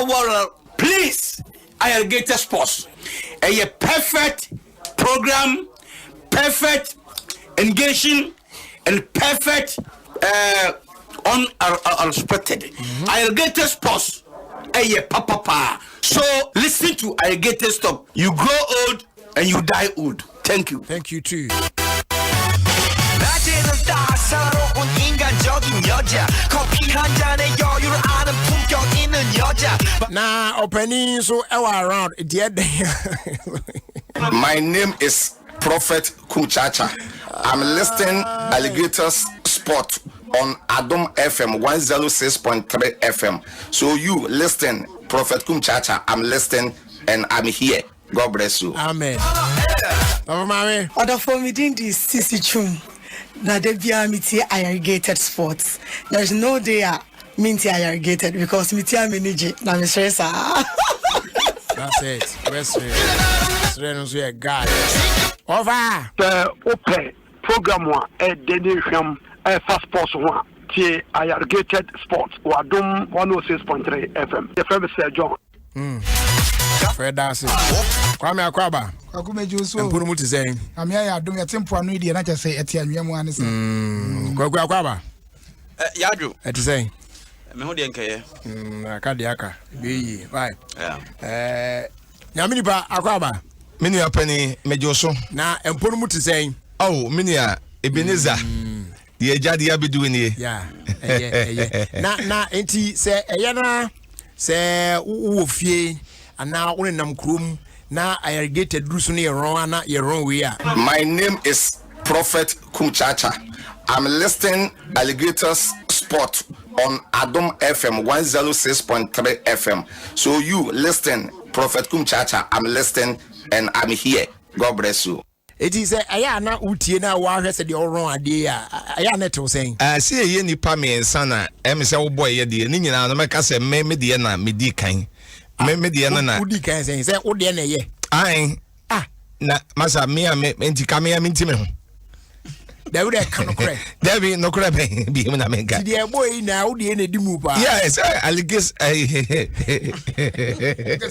wa wa. Please, Irrigated Sports ɛyɛ perfect program, perfect engaging and perfect unexpected. Irrigated Sports ɛyɛ papapa, so listen to Irrigated Stop. You grow old and you die old. Thank you. Thank you too. 낮에는 따사로운 인간적인 여자, 커피 한 잔에 여유를 아는 품격 있는 여자. Na ɔpanin nso ɛwɔ around deɛ dɛn. My name is Prophet Kumchacha. I'm listening Alligators Sport on Adom FM 106.3 FM. So you listen, Prophet Kumchacha. I'm listening and I'm here. God bless you. Amen. Ɔfɔ maame. Ɔdɔfo, mi din di Sisi Chum, na de bia mi tie Irrigated Sports. There is no day a mi ntie Irrigated because mi tie a mi ni gye na mi sere saa. That's it. Wɛsere sere no nso yɛ guy ɔfa. Sɛ wopɛ program a ɛdɛ ne hwam ɛfa sports ho a, tie Irrigated Sports wɔ Adom 106.3 FM. Yɛfrɛ me Sir John. Fɛ daase, Kwame Akwaba. Kwaku, megye so. Mpono mu te sɛn? Ame ayɛ adom, yɛte mpoano yi deɛ, na kyɛ sɛ ɛte anwea mu ane sɛ. Kwaku Akwaba. Yadwo. Ɛte sɛn? Me ho deɛ, nkɛyɛ. Aka deɛ aka ɛbɛyie. Right. Nyame nipa Akwaba. Me nua pani, megye wo so. Na mpono mu te sɛn? Oh, me nua Ebenezer, deɛ agya deɛ abɛdu nie. Ya, ɛyɛ ɛyɛ na nti sɛ ɛyɛ na sɛ wowɔ fie anaa wonenam kurom na Irrigated duru so no, yɛ rɔn ana yɛ rɔn wei a. My name is Prophet Kumchacha. I'm listening Alligators Sport on Adom FM 106.3 FM. So you listen, Prophet Kumchacha. I'm listening and I'm here. God bless you. Eti sɛ ɛyɛ a na wotie na woahwɛ sɛ deɛ ɔrɔn adeɛ a, ɛyɛ a na ɛtew sɛn? Sɛ ɛyɛ nipa mmiɛnsa na ɛmi sɛ wobɔ ɛyɛ deɛ ne nyinaa no, mɛka sɛ me deɛ na medi kan, me deɛ no na. Wodi kan sɛn sɛ wodeɛ na ɛyɛ? Ae. Ah. Na masa me a me nti ka me a me nti me ho. Dabi, dɛ ka nokorɛ. Dabi, nokorɛ bɛn bi mu na menka? Nti deɛ ɛbɔ yi na wodeɛ na ɛdi mu paa. Yeah, sɛ alligators. Sɛ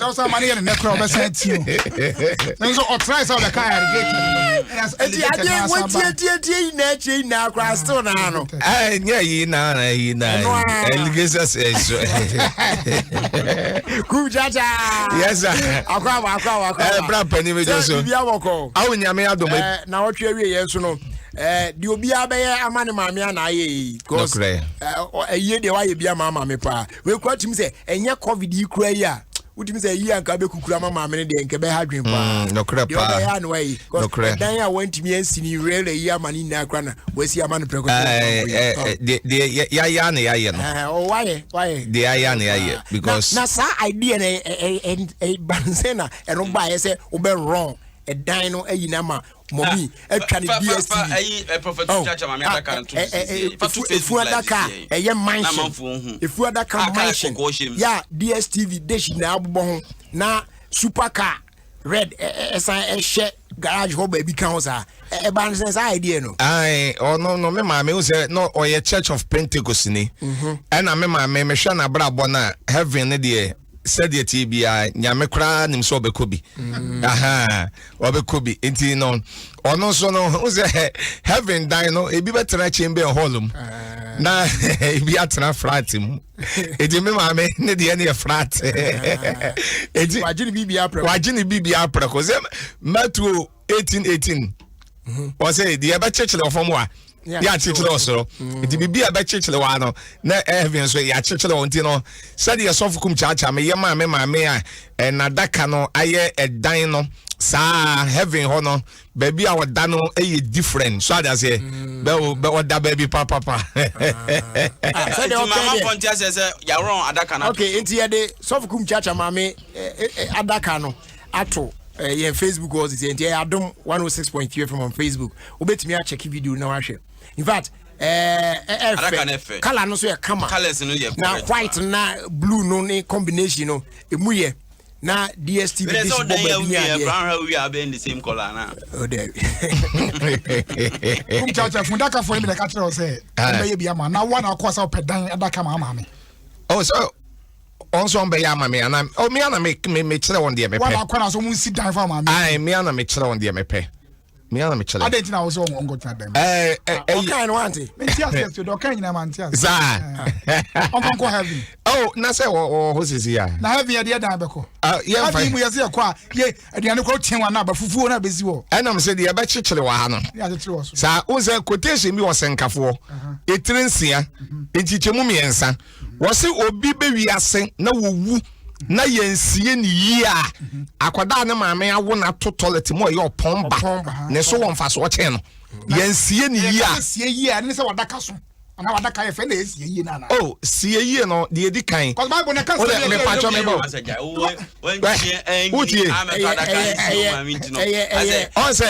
wo sɛ ma ne yɛ ne nɛ kora, wobɛsan ti o nso ɔtrae sɛ wobɛka Irrigated. Eti adeɛ wɔtietietie yi na akyire yi na koraa still naa no. Nyɛ yi na na yi na. Ɛno ara. Alligators so. Kum Chacha. Yes sir. Akwaba, akwaba, akwaba. Bra pani, me sɛ so. biribi abɔkɔ. Awo, Nyame adom. Na wɔtwe awie yɛn so no, deɛ obiara bɛyɛ ama ne maame ana ayɛ yi because Nokorɛ. Ɛyie deɛ wayɛ bi ama maame paa. Wei kura tumi sɛ ɛnyɛ COVID yi kura yi a, wotumi sɛ ɛyi anka bɛkukura ama maame no deɛ, nkɛ bɛha dwen paa. Nokorɛ deɛ paa. ɔbɛyɛ ano ayi because Nokorɛ. ɛdan a wantumi ansi ne rɛlɛ yi ama ne nyinaa kora na wasi ama no prɛko. Deɛ yɛayɛ na yɛayɛ no. Wayɛ, wayɛ. Deɛ yɛayɛ na yɛayɛ because. Na saa idea no ɛ ɛ ɛ ɛ bansɛn na ɛno baayɛ sɛ wobɛrɔn ɛdan no ayi na ma mɔmi atwa ne DStv. Ayi Prophet Oh, Chacha maame ah, adaka no to eh, fa to efu Facebook live adaka sisi. a ɛyɛ mansion. Na amanfoɔ hu. Efu adaka Ah, colours mansion kɔkɔɔ hyɛ mu. ya DStv dish na abobɔ ho na super car red ɛsan ɛhyɛ garage hɔ baabi ka ho saa. Ɛba no sɛ saa idea no. Ae, ɔno no me maame wo sɛ na ɔyɛ Church of Pentecost ni. Ɛna me maame mehwɛ n'abrabɔ no a, heaven no deɛ, sɛdeɛ tie biara, Nyame koraa nim sɛ ɔbɛkɔ bi. Aha, ɔbɛkɔ bi. Nti no ɔno nso no wo sɛ heaven dan no, ebi bɛtena chamber hall mu na ebi atena flat mu. Eti me maame ne deɛ no yɛ flat. Eti wagye ne biribi aprɛ. Wagye ne biribi aprɛko sɛ Matthew 18:18, ɔsɛ deɛ ɛbɛkyekyere wɔ fam a, yɛakyekyere wɔ soro. Nti biribi a ɛbɛkyekyere wɔ ano na heaven nso yɛakyekyere wɔ. Nti no sɛdeɛ sɔfo Kum Kyaakyaa meyɛ maa me maame a, ɛnadaka no ayɛ ɛdan no saa, heaven hɔ no baabi a ɔda no yɛ different so ade aseɛ bɛ bɛ ɔda baabi papapa. Sɛdeɛ Nti ɔka mama deɛ. fɔ nti asɛ sɛ yɛworɔn adaka no ato. Okay, nti yɛde sɔfo Kum Chacha maame adaka no ato yɛn Facebook hɔ sisi. Nti ɛyɛ Adom 106.3 FM on Facebook. Wobɛtumi akyɛke video na wahwɛ. In fact, Adaka no ɛfɛ. ɛfɛ. Colour no so yɛ kama. Colours no yɛ na correct white paa. Na blue no ne combination no emu yɛ na DStv Bẹ́ẹ̀ dish sɛ bɔ ɔdan yɛ baabi ne awie adeɛ. brown ha wie a, bɛyɛ the same colour na. Oh, dabi. Kum Chacha, fundakafoɔ no bi na ɛka kyerɛ wo sɛ ɔmbɛyɛ bi ama na woa na akɔ sɛ wopɛ dan adaka ma ama me. Oh, so ɔn sɛ ɔmbɛyɛ ama me anaa oh, me ana me me mekyerɛ wɔn deɛ mepɛ. Wɔn akɔ na so wɔn nsi dan fa maame. Ayi me ana mekyerɛ wɔn deɛ mepɛ. Me ana mekyerɛ. Adé nti na wosɛ wɔn nkɔ tena dan mu. Ɛɛ ɛ ɛyi. Ɔkan no wante. Me nti aseɛ so deɛ ɔkan nyinaa ma nti aseɛ. Saa. Ɔnkɔ nkɔ heaven. Oh na sɛ wɔ wɔ hɔ sisi ya. Na heaven yɛ deɛ dan bɛkɔ. Ah yɛn fa. Heaven mu yɛ sɛ yɛ kɔ a yɛ aduane kɔ tiɛn wa na aba fufuo na abɛsi hɔ. Ɛnam sɛ deɛ ɛbɛkyekyere wɔ ha no. Saa wohu sɛ quotation bi wɔ sɛnkafoɔ etire nsia nkyekyɛmu mmiɛnsa wɔse obi bɛ wiase na wɔwu na yɛnsie ne yie a akwadaa ne maame awo no ato toilet mu ɔyɛ ɔpɔn ba ne so wɔ mfasoɔ kyɛn no yɛnsie ne yie a. Sie yie a ne sɛ wadaka so. Ana wadaka yɛ fɛ na esie yie na ana. Oh, sie yie no deɛ edi kan. Cause Bible na ɛka sɛ. O de mepatwɔ me bɔ. Wotie. Ɔn sɛ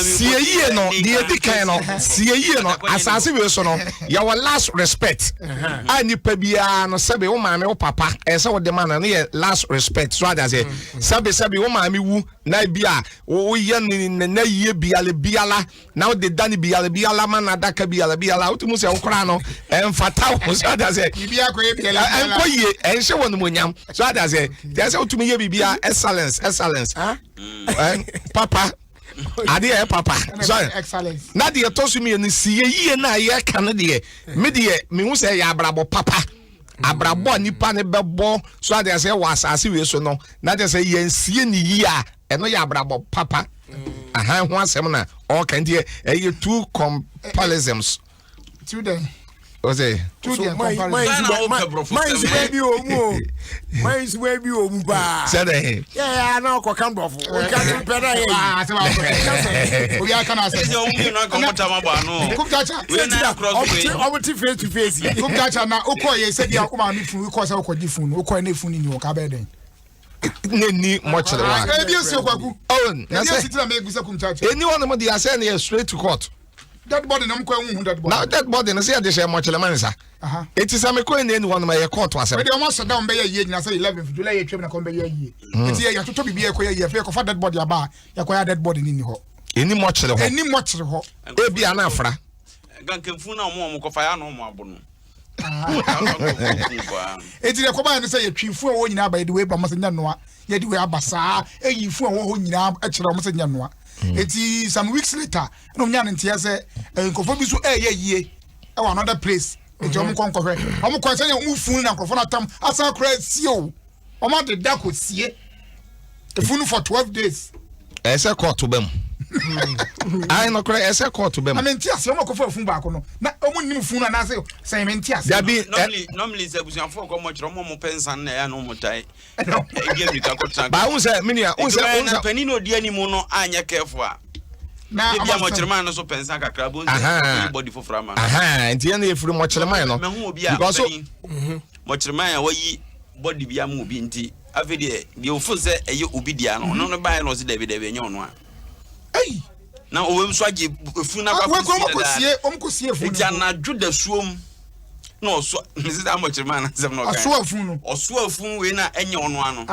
sie yie no deɛ edi kan no sie yie no asase wei so no yɛwɔ last respect a nipa biara no sɛbi wo maame wo papa ɛsɛ wo de ma no no yɛ last respect so adi aseɛ sɛbi sɛbi wo maame wu na ebi a woyɛ ne ne yie biala biala. na wode da no biara biara ma no adaka biara biara wotumi sɛ wo koraa no ɛmfata wo so ade sɛ ɛnkɔ yie ɛnhyɛ wɔ nomonyam so ade sɛ deɛ sɛ wotumi yɛ biribia excellence excellence papa adeɛ ɛ papa sorry na deɛ ɛtɔ so mmienu si yɛ yie no a yɛka no deɛ me deɛ mehu sɛ ɛyɛ abrabɔ papa abrabɔ a nipa ne bɛbɔ so ade sɛ wɔ asase wei so no na kyerɛ sɛ yɛnsie ne yie a ɛno yɛ abrabɔ papa ahan ho asɛm na ɔka nti ɛyɛ two comparisons. Two dɛn. ɔsɛ. Two dɛn comparison. Man nsuba bi wɔ mu o man nsuba bi wɔ mu paa. Sɛdɛ. Yɛ yɛ ana ɔkɔ kan bɔfo. O ka to pɛ na yɛ yi. Obi aka na asɛ. Ɛsɛ ɔmu mmienu aka ɔmo tam abɔ ano. Kumtacha. Wei na cross wei. Ɔmo ti face to face. Kumtacha na okɔ yɛ sɛ bi a o maame funu okɔ sɛ okɔ gye funu okɔ yɛ ne funu ni wɔ ka bɛyɛ dɛn. ne ni mɔkyerɛ wa. Ah, ebi esi okwaku. Oh, na Ebi sɛ esi tena me egusa kum chacha. eni hɔ nom deɛ asɛ ne yɛ straight to court. Dead body na mkɔ ehu dead body. Na dead body no sɛ yɛde hyɛ mɔkyerɛ ma nsa. Eti sɛ mekɔ eni eni hɔ nom ɛyɛ court asɛm. Wede ɔmo asɛ da ɔmo bɛyɛ yie nyina sɛ 11th July yɛ twam na kɔm bɛyɛ yie. Eti yɛ yɛatotɔ biribi yɛkɔ yɛ yie afei yɛkɔfa dead body aba a yɛkɔ yɛ dead body ne ni hɔ. Eni mɔkyerɛ hɔ. Eni mɔkyerɛ hɔ. Ebi ana afra. Nkankanfun na ɔmo ɔmo kɔfa yɛ ana ɔmo abo no. Eti deɛ ɛkɔbaeɛ ne sɛ yɛtwee funu a ɛwɔ hɔ nyinaa ba, yɛde wei ba wɔn sɛ nyɛ noa, yɛde wei aba saa, ɛyi funu a ɛwɔ hɔ nyinaa kyerɛ wɔn sɛ nyɛ noa. Hmm. Eti some weeks later ɛna wɔn nyaa ne nteɛ sɛ eh, nkurɔfoɔ bi nso ɛreyɛ yie ɛwɔ another place. Eti wɔn kɔ nkɔhwɛ, wɔn kɔ sɛdeɛ wɔn funu na nkurɔfoɔ no atam asan koraa sie o. Wɔn adeda kɔ sie efunu for 12 days. Ɛsɛ kɔɔto bɛ mu. Ayi nɔkorɛ ɛsɛ kɔɔto bɛ mu. Na mi nti ase wɔn akɔfo efun baako no na wɔn nim funu anaasɛ sɛn mi nti ase. Dabi normally normally sɛ abusuafo kɔ mɔkyerɛ wɔn wɔn pɛ nsan na ɛyɛ na wɔn tae ɛdi amirika kɔ tena. Ba n sɛ mi nua n sɛ n sɛ. Panyin na odi anim no anyɛ careful a. Na ebi a mɔkyerɛman no so pɛ nsa kakra bo nsɛ ɔyi body foforɔ ama no. Nti yɛn na yɛfiri mɔkyerɛman no. Mɛhu obi a panyin mɔkyerɛman a wayi body bi ama obi nti afei deɛ deɛ ofo sɛ ɛyɛ obi dea no ɔno no baeɛ na ɔse dabi dabi ɛnyɛ ɔno a Ei! Na ɔwɔ nso agye efunu no akɔ akɔsie dadaada nti anadwo da suom na ɔso mese sɛ amɔkyerɛ ma anasɛm na ɔka ɔso afunu no ɔso afunu wei na ɛnyɛ ɔno ano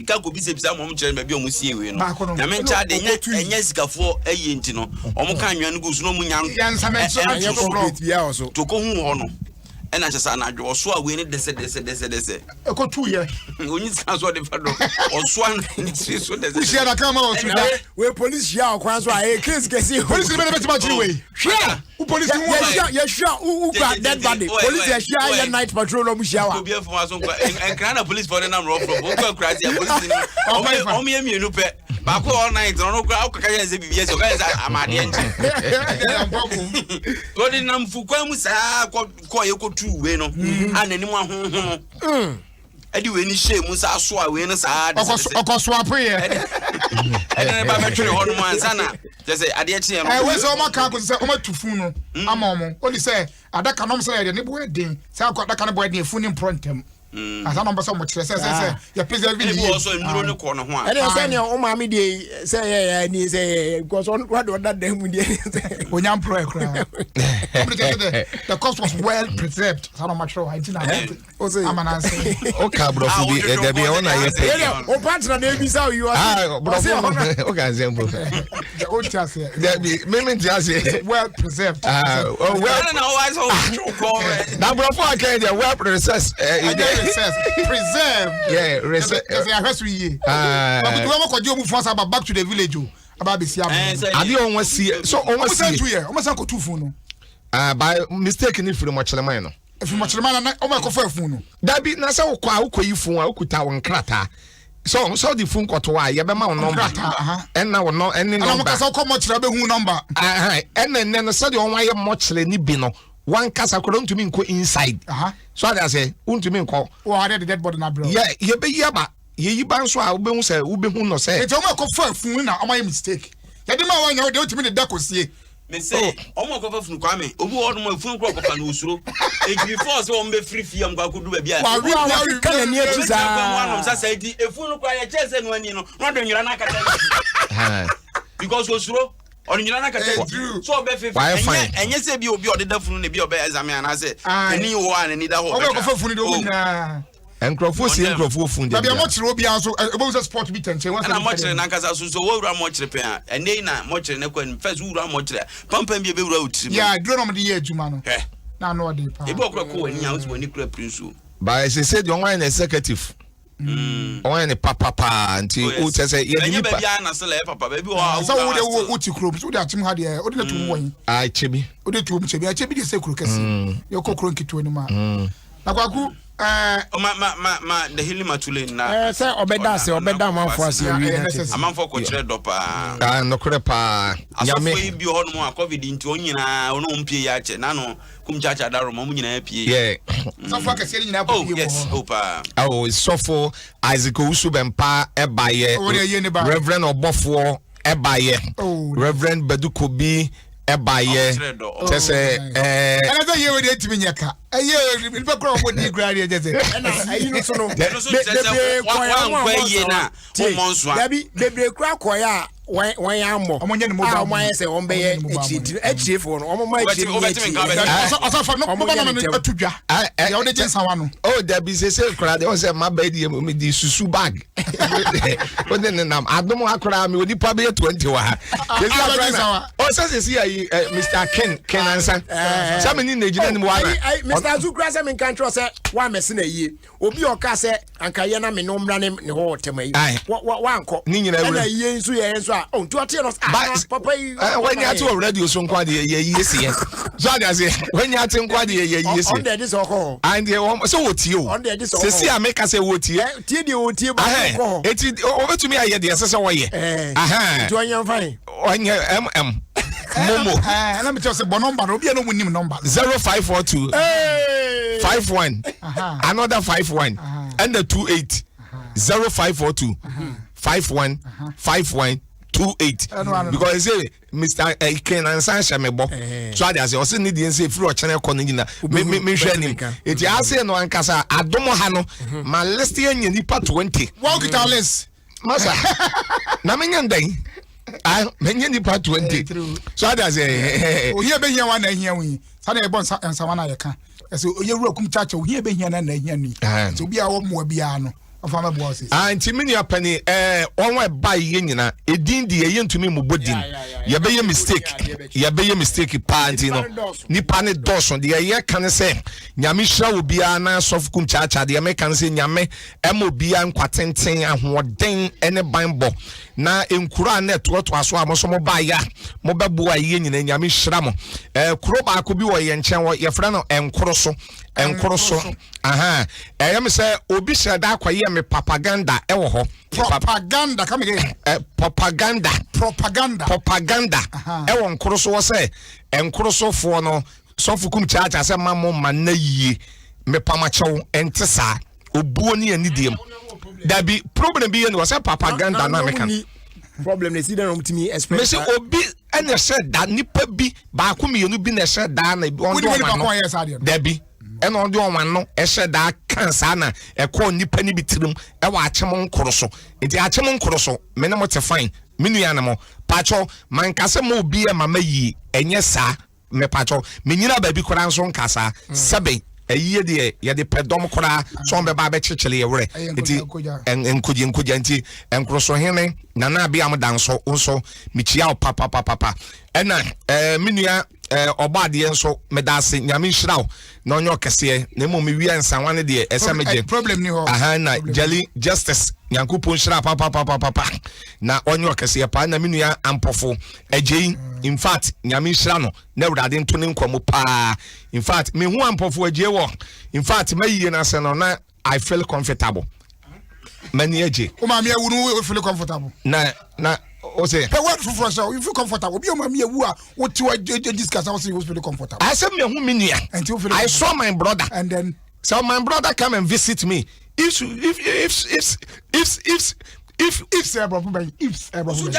ka kɔ bisa bisa ma ɔmo kyerɛ no baabi a ɔmo sie wei no nyame nkyɛ ade ɛnyɛ ɛnyɛ sikafoɔ ɛyɛ nti no ɔmo ka anwea no gu so na ɔmo nya ɛnto so to kɔ hu hɔ no ɛna kyɛ sɛ anadwo ɔsoa wei no dɛsɛ dɛsɛ dɛsɛ dɛsɛ. Ɛkɔtu yɛ. Onyi sika so ɔde fa do ɔsoa ne tiri so dɛsɛ. Wohyia na kan ma ɔso da. Wei polisi hyia ɔkwan so a ɛyɛ case kɛse. Polisi bɛ na bɛtuma akyiri wei. Hwɛ. Wo polisi wo yɛhyia yɛhyia wo kura dead body. Polisi yɛhyia yɛ night patrol na ɔmo hyia wa. Obi afom aso nkwa nkran na polisi fɔ ne nam rɔfrɔf okɔ akura ase a polisi no ɔmo yɛ mmienu pɛ. Baako all night na ɔno kura ɔkaka yɛn sɛ biribi asi ɔka yɛn sɛ amadeɛ nkyɛn. Ɔde nam fukwan mu saa kɔ kɔ yɛ kɔ tu wei no a n'anim ahohono ɛde wei no hyɛ mu saa soa wei no saa de sɛ ɔkɔ so apoyɛ ɛde ne ba bɛtwere hɔ nom ansa na kyɛ sɛ adeɛ kyeɛ no. Ɛwɔ sɛ ɔma kan kɔsi sɛ ɔma tu fun no ama ɔmo ɔde sɛ adaka nom sɛ yɛde ne bo ɛden sɛ akɔ adaka ne bo ɛden efun ne mporɔ ntɛm. Mm. Asa na ɔmpɛ sɛ ɔmo kyerɛ sɛ sɛ sɛ ah. yɛ preserve ne yie. Ebi wɔ so nnuro ne kɔ ne ho a. Ɛna sɛ nea o maame deɛ sɛ yɛ yɛ ni sɛ yɛ yɛ because ɔno kura de ɔda dan mu deɛ. Onya mporo yɛ kura. Ɔmo de kyerɛ sɛ the cost was well preserved. Saa na ɔmo atwerɛ wɔ nti na ama na nse. O ka aborɔfo bi ɛdɛbi ɛwɔ na yɛ pɛ. O partner na ebi sa oyi ɔsi. Ah aborɔfo o ka nsɛm po. O ti aseɛ. Dɛbi mímí ti aseɛ. Well preserved. Ah well. Na aborɔfo akɛn deɛ well preserved. Preserve. Yeah, reserve. Ɛsɛ ahwɛ so yie. Bakutu wɔn kɔgye wɔn fun asa ba back to the village o. Aba abɛsi aba. Adeɛ wɔn asie so wɔn asie. Wɔn san tu yɛ wɔn san kɔ tu fun no. Ah, by mistake ni firi mɔkyerɛman no. Efiri mɔkyerɛman na wɔn akɔfa efun no. Dabi na sɛ wokɔ a wokɔ yi fun a wokuta wɔn nkrataa sɛ sɛ ɔde fun kɔto a yɛbɛma wo nɔmba ɛna wo nɔ ɛne nɔmba. Ɛna wɔn kasa wokɔ mɔkyerɛ bɛhu nɔmba. Ɛna ɛnɛ no sɛdeɛ wɔn ayɛ mɔkyerɛ ni bi no wankasa koraa ntumi nkɔ inside. So ade ase wontumi nkɔ. Wɔ ha de dead body na brɛ. Yɛ yɛbɛyi aba yɛyi ba nso a wobɛhu sɛ wobɛhu no sɛ. Nti wɔn akɔfa fun na wɔn ayɛ mistake yɛde ma wɔn anya wo deɛ wotumi de da kɔsie. Me se ɔmo akɔfa funu Kwame obi wɔ hɔnom a efunu kora ɔkɔfa no osuro eti before sɛ wɔn bɛ firi fie a wɔn kɔ akɔdu baabi a Wawe wakeka n'ani akyi saa. Ebɛgyina kwan mu anom sasa eti efunu kora yɛ kyɛn sɛ no ani no na ɔde nwera no akata n'akyi because osuro ɔde nwera no akata n'akyi so ɔbɛ fefe ɛnyɛ ɛnyɛ sɛ bi obi ɔdeda funu na ebi ɔbɛ ɛzame anaasɛ n'ani wɔ hɔ a n'ani da hɔ ɔbɛ kɔfa funu de ɔmo nyinaa. Nkurɔfoɔ sie nkurɔfoɔ fun de bia. Baabi a mɔkyerɛ obiara nso ɛbɛhu sɛ sport bi tɛnkyɛn. Ɛna mɔkyerɛ nankasa so so wɔwura mɔkyerɛ pɛn a ɛnɛ yi na mɔkyerɛ ne kɔ anim first wowura mɔkyerɛ a pampan bi ɛbɛwura wo tirim. Yeah, duro na wɔde yɛ adwuma no. Hwɛ. Na ano ɔden paa. Ebi wɔ kora kɔ w'ani a wosi w'ani kura piri nsuo. Ba ɛsɛ sɛ deɛ wɔn ayɛ no executive. Wɔn ayɛ no papa paa nti Oh, yes. o kyɛ sɛ yɛde Ɛnyɛ nipa. baabi a na sɛ lɛ papa baabi wɔ hɔ a Sɛ wowura wo de hɔ wo still. wo te kurom so wode akyem ha deɛ wode na tum wɔ yi. Ah, kyɛ bi. Wode tum kyɛ bi akyɛ bi deɛ sɛ kuro kɛse. Yɛkɔ kuro nketewa no mu a. Na kwaku ɛɛ. Oh, ma ma ma ma the healing matule na. Ɛɛ sɛ ɔbɛda ase ɔbɛda amanfo ase awie na kyɛ. Amanfo kɔkyerɛ dɔ paa. Ah, nokorɛ paa. Asɔfo yi bi wɔ hɔnom a covid nti wɔn nyinaa wɔn wɔn pie yɛ akyɛ n'ano kum kyaakyaa daro ma wɔn nyinaa pie. Yeah. Sɔfo akɛseɛ no nyinaa kɔ Oh pie wɔ yes, hɔ. oh paa. Oh, sɔfo Isaac Owusu Bɛmpa ɛbaeɛ. Oh, deɛ yie ne ba. Reverend Ɔbɔfoɔ ɛbaeɛ. Oh. Reverend Badu Kobi ɛbaeɛ. Ɔmo kyerɛ dɔ. Kyɛ sɛ ɛɛ. Ɛna sɛ yie wei deɛ ntumi nyɛ ka. Ɛyɛ nipa kura ɔmo di kura deɛ kyɛ sɛ. Ɛna ayi no so no. Ɛno so kyerɛ sɛ Bebree kɔɛ ɔmo a wankɔ ɔmo ayie no a wommɔ nsoa. Dabi bebree kura kɔɛ a wɔn wɔn yɛ amɔ. Ɔmo nyɛ ne mobile A ɔmo ayɛ sɛ wɔn bɛyɛ Ɔmo nyɛ ne mobile akyire nti akyirefoɔ no ɔmo ma akyire no nyɛ Wobɛtumi nka akyire. bɛtumi. Ɔsɔfo no Ɔmo mo ba nyɛ na ne no ntɛm. atu dwa. Deɛ ɔde gye nsawa no. Oh, dabi sese koraa deɛ ɔsɛ mma bɛɛ deɛ mu de susu bag. O de nenam adom akora mi onipa bɛyɛ 20 wɔ ha. Sese akora na ɔsɛ sese ayi Mr Ken Ken ansa. Sɛ mi ni na egyina ne mu wa na. Ayi Mr Azu kura sɛ mi nka nkyerɛ sɛ wa mɛsi na yie obi a ɔka sɛ anka yɛ na mi no mmra ne ne hɔ ɔtɛm ayi wa wa wankɔ Ne nyinaa wura. ɛna yie nso yɛ nso a ɔntu ɔteɛ no ah Ba- na papa yi Wọ́n ate wɔ radio so nko adeɛ yɛ yie si yɛ. So ade ase wọ́n ate nko adeɛ yɛ yie si ɔn yɛ. deɛ ɛde sɛ ɔkɔ hɔ And deɛ wɔn sɛ wɔ tie o. Ɔno deɛ ɛde sɛ ɔkɔ Sisi a meka sɛ wɔ tie. ɛ tie deɛ ɔtie ba Ahɛn ɔkɔ hɔ eti obetumi ayɛ deɛ ɛsɛ sɛ wɔyɛ. ɛɛ Ahɛn nti ɔnyɛ nfa yi ɔnyɛ mm momo Ɛɛ ɛna mi kyerɛ sɛ bɔ nɔmba no obi a na ɔmo nim nɔmba no. 0542 51 another 51 ɛna 28 0542 51 51 28 because they say Mr. Ken Ansan hyɛ me bɔ so ade ase ɔsɛ ne deɛ nsɛ efiri ɔkyɛnɛ kɔ no nyina me me me hwɛ anim eti ase no ankasa adom ha no ma list yɛ nyɛ nipa 20. Wɔn kita list. Masa na menyɛ ndɛn ah menyɛ nipa 20 so ade ase. Ohia bɛ hia wa na ehia wo yi sanni ɛbɔ nsa nsawa na yɛ ka ɛsɛ oyɛ wura kum kyakyɛ ohia bɛ hia na na ehia no yi sɛ obi a wɔ mmoa biara no ɔfa mɛ boa ɔsɛ. Ah nti me nua pani ɛɛ wɔn a ɛba yɛ nyina edin deɛ yɛ ntumi mu bɔ din yɛbɛyɛ mistake yɛbɛyɛ mistake paa nti no nipa ne dɔɔso deɛ yɛ ka ne sɛ nyame hyira wɔ biara na asɔfo kum kyaakyaa deɛ meka ne sɛ nyame ɛma obiara nkwa tenten ahoɔden ɛne banbɔ na nkuro a na ɛtoatoa so a mo nso mo baeɛ a mobɛboa yɛ nyina nyame hyira mo ɛɛ kuro baako bi wɔ yɛn nkyɛn wɔ yɛfrɛ no nkoro so nkoro so aha ɛyɛ me sɛ obi hyɛ da akɔyɛ me propaganda ɛwɔ hɔ Propaganda come again. ɛ propaganda Propaganda. propaganda ɛwɔ nkoro so wɔ sɛ nkoro sofoɔ no sɔfo kum kyaakyaa sɛ ma mo ma nna yie mepamakyɛw ɛnte saa obuo ne anidie mu dabi problem bi yɛ ni wɔ sɛ propaganda na meka no problem na esi dɛ na ɔmo tumi express. mesi obi ɛna ɛhyɛ da nipa bi baako mmienu bi na ɛhyɛ da na ɔde Wodi ɔmo nipa ano kɔn yɛ saa deɛ no. dabi ɛna ɔde ɔmo ano ɛhyɛ da kan saa na ɛkɔɔ nipa ni bi tirim ɛwɔ akyem nkoro so nti akyem nkoro so me ne mo te fine me nua ne mo pakyɛw mankasa mo obi yɛ mama yie ɛnyɛ saa mepakyɛw menyina baabi koraa nso nka saa sɛbe ɛyie deɛ yɛde pɛ dɔm koraa sɛ ɔn bɛba abɛkyekyere yɛ werɛ nti nkogye nkogya nti nkorosohene nana abeam da nso nso mekyia wo papapapapa ɛna ɛɛ me nua. Eh, ɔbɔ adeɛ nso meda ase nyame nhyira wo na ɔnyɛ ɔkɛseɛ na mmom mewia nsawa no deɛ ɛsɛ megye eh, problem ni hɔ aha na Jelly Justice Nyankopɔn nhyira papapapapa na ɔnyɛ ɔkɛseɛ paa na me nua Ampɔfo Agyei in fact nyame nhyira no na awurade nto ne nkwa mu paa in fact mehu Ampɔfo Agyei wɔ in fact mayie no ase no na I feel comfortable. Mani agye. O maame awu no wo feel comfortable. Na na o se. Pɛ word foforɔ sɛ you feel comfortable. Obi o maame awu a wo ti wa discuss wo se you feel comfortable. I say me hu me nua. I saw my brother. And then. So my brother come and visit me. If if if if if if if if sɛ ɛbrɔfo bɛn if ɛbrɔfo bɛn.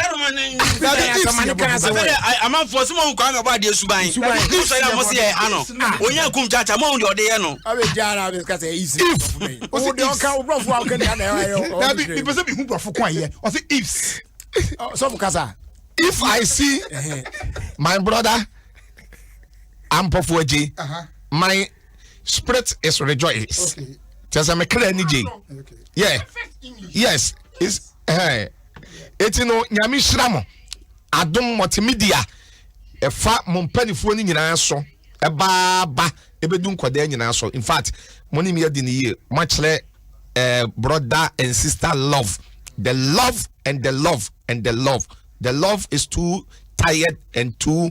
amanfoɔ sɛ mohu kwame ɔbɔ adeɛ suban sɔre a mo se yɛ ano ɔnya kum kyakya mohu deɛ ɔde yɛ no mepɛ sɛ mehu brɔfo ko ayɛ ɔse ifs sɔfo kasa if i see my brother ampɔfo agye my spirit is rejoice kyɛ sɛ mekra ani gye yeah yes is eh eti no nyame hyira mo adom multimedia ɛfa mo mpanifoɔ no nyinaa so ɛbaaba ɛbɛdu nkɔdaa nyinaa so in fact mo ne mi adi ne yie moakyerɛ eh, brother and sister love the love and the love and the love the love is too tired and too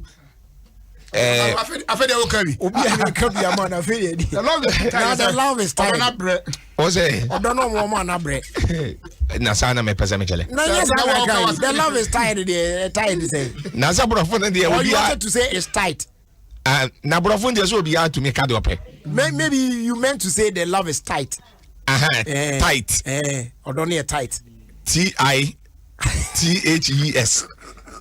Eh, afei deɛ woka bi obi a yɛka bi ama no afei deɛ the love is tight the love is tight ɔdɔ na brɛ o sɛ ɔdɔ no ɔmo ɔmo ana brɛ na saa na mepɛ sɛ mekyɛlɛ na nyɛ saa na ka yi the love is tight deɛ tight sɛ na sɛ borɔfo no deɛ obi a you wanted to say it's tight uh, na borɔfo no deɛ sɛ obiara tumi ka deɛ ɔpɛ maybe you meant to say the love is tight uh -huh. eh, tight eh, ɔdɔ no yɛ tight t i t h e s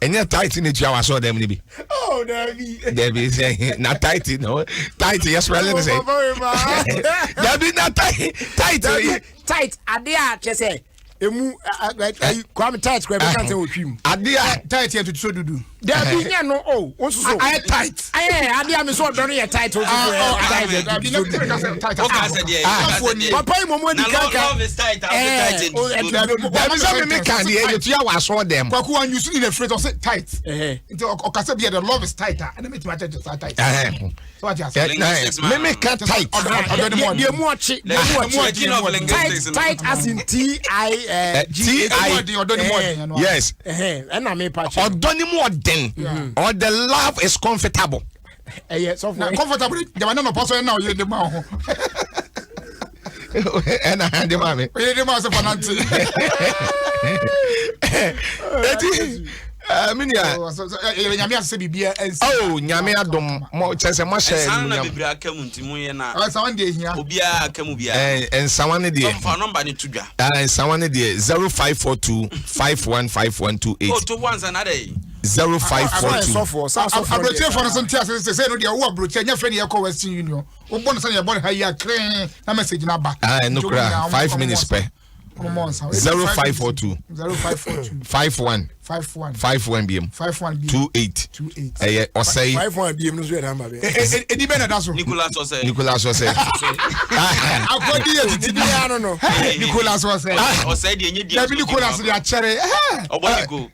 ɛnyɛ tight ne tua wasɔ dɛm ne bi. oh dabi. dabi sɛ na tight no tight yɛ sɔrɔ ne sɛ. dabi na tight tight. tight ade a kyɛ sɛ emu kwame tight kura bi kan sɛ otwi mu. ade a tight yɛ tutu so dudu. dabi nyɛ no o o soso. ayɛ tight. ayɛ ade a mi sɔ ɔdɔ no yɛ tight o soso yɛ tight yɛ tutu so dudu. papa yi mɔmɔ di kankan. Dabi sɛ mi mi kan deɛ yɛ tuya wɔ asɔ dɛm. Kwaku wa nyusu ni na efiri ɔsɛ tight. Nti ɔkasa bi yɛ the love is tight a ɛna mi tuma kyɛ kyɛ saa tight. Mi mi ka tight. Ɔdɔ ni mu ɔdi. Deɛ mu ɔkye. Deɛ mu ɔkye. Tight tight as in T I G. T I ɔdɔ ni mu ɔdi. Yes. Ɛna mi pa kyɛ. Ɔdɔ ni mu ɔdin. Or the love is comfortable. Ɛyɛ sɔfo. Na comfortable jama ne nɔpɔ so ɛna ɔyɛ de ma ho. Ɛna de ma mi. Ɔyɛ de ma sɛ fanante. Eti mi nua. Yɛrɛ nyame ase biribi ɛnsi. Oh nyame adom mo kyɛ sɛ mo ahyɛ ɛnsan na bebree aka mu nti mo yɛ na. Nsawa deɛ ehia. Obiara aka mu biara. Nsawa ne deɛ. Tɔnfa nɔmba ne to dwa. Nsawa ne deɛ 0542 515128. O to wansa na de. 0542. Aburokyerefo no so nte ase sɛ sɛ no deɛ wowɔ aburokyerɛ nyɛ fɛ ne yɛkɔ Western Union wobɔ no sɛ yɛbɔ no ha yi a kren na message no aba. Ah, ɛno kora 5 minutes pɛ. 0542 0542 51 51 51 biem 51 biem 28 28 ɛyɛ ɔsɛe 51 biem no so yɛ namba bɛ ɛdi bɛ na da so Nicholas ɔsɛe Nicholas ɔsɛe akɔdi yɛ titi bi ano no Nicholas ɔsɛe ɔsɛe deɛ nye deɛ dabi Nicholas de akyɛre ɔbɔ Nico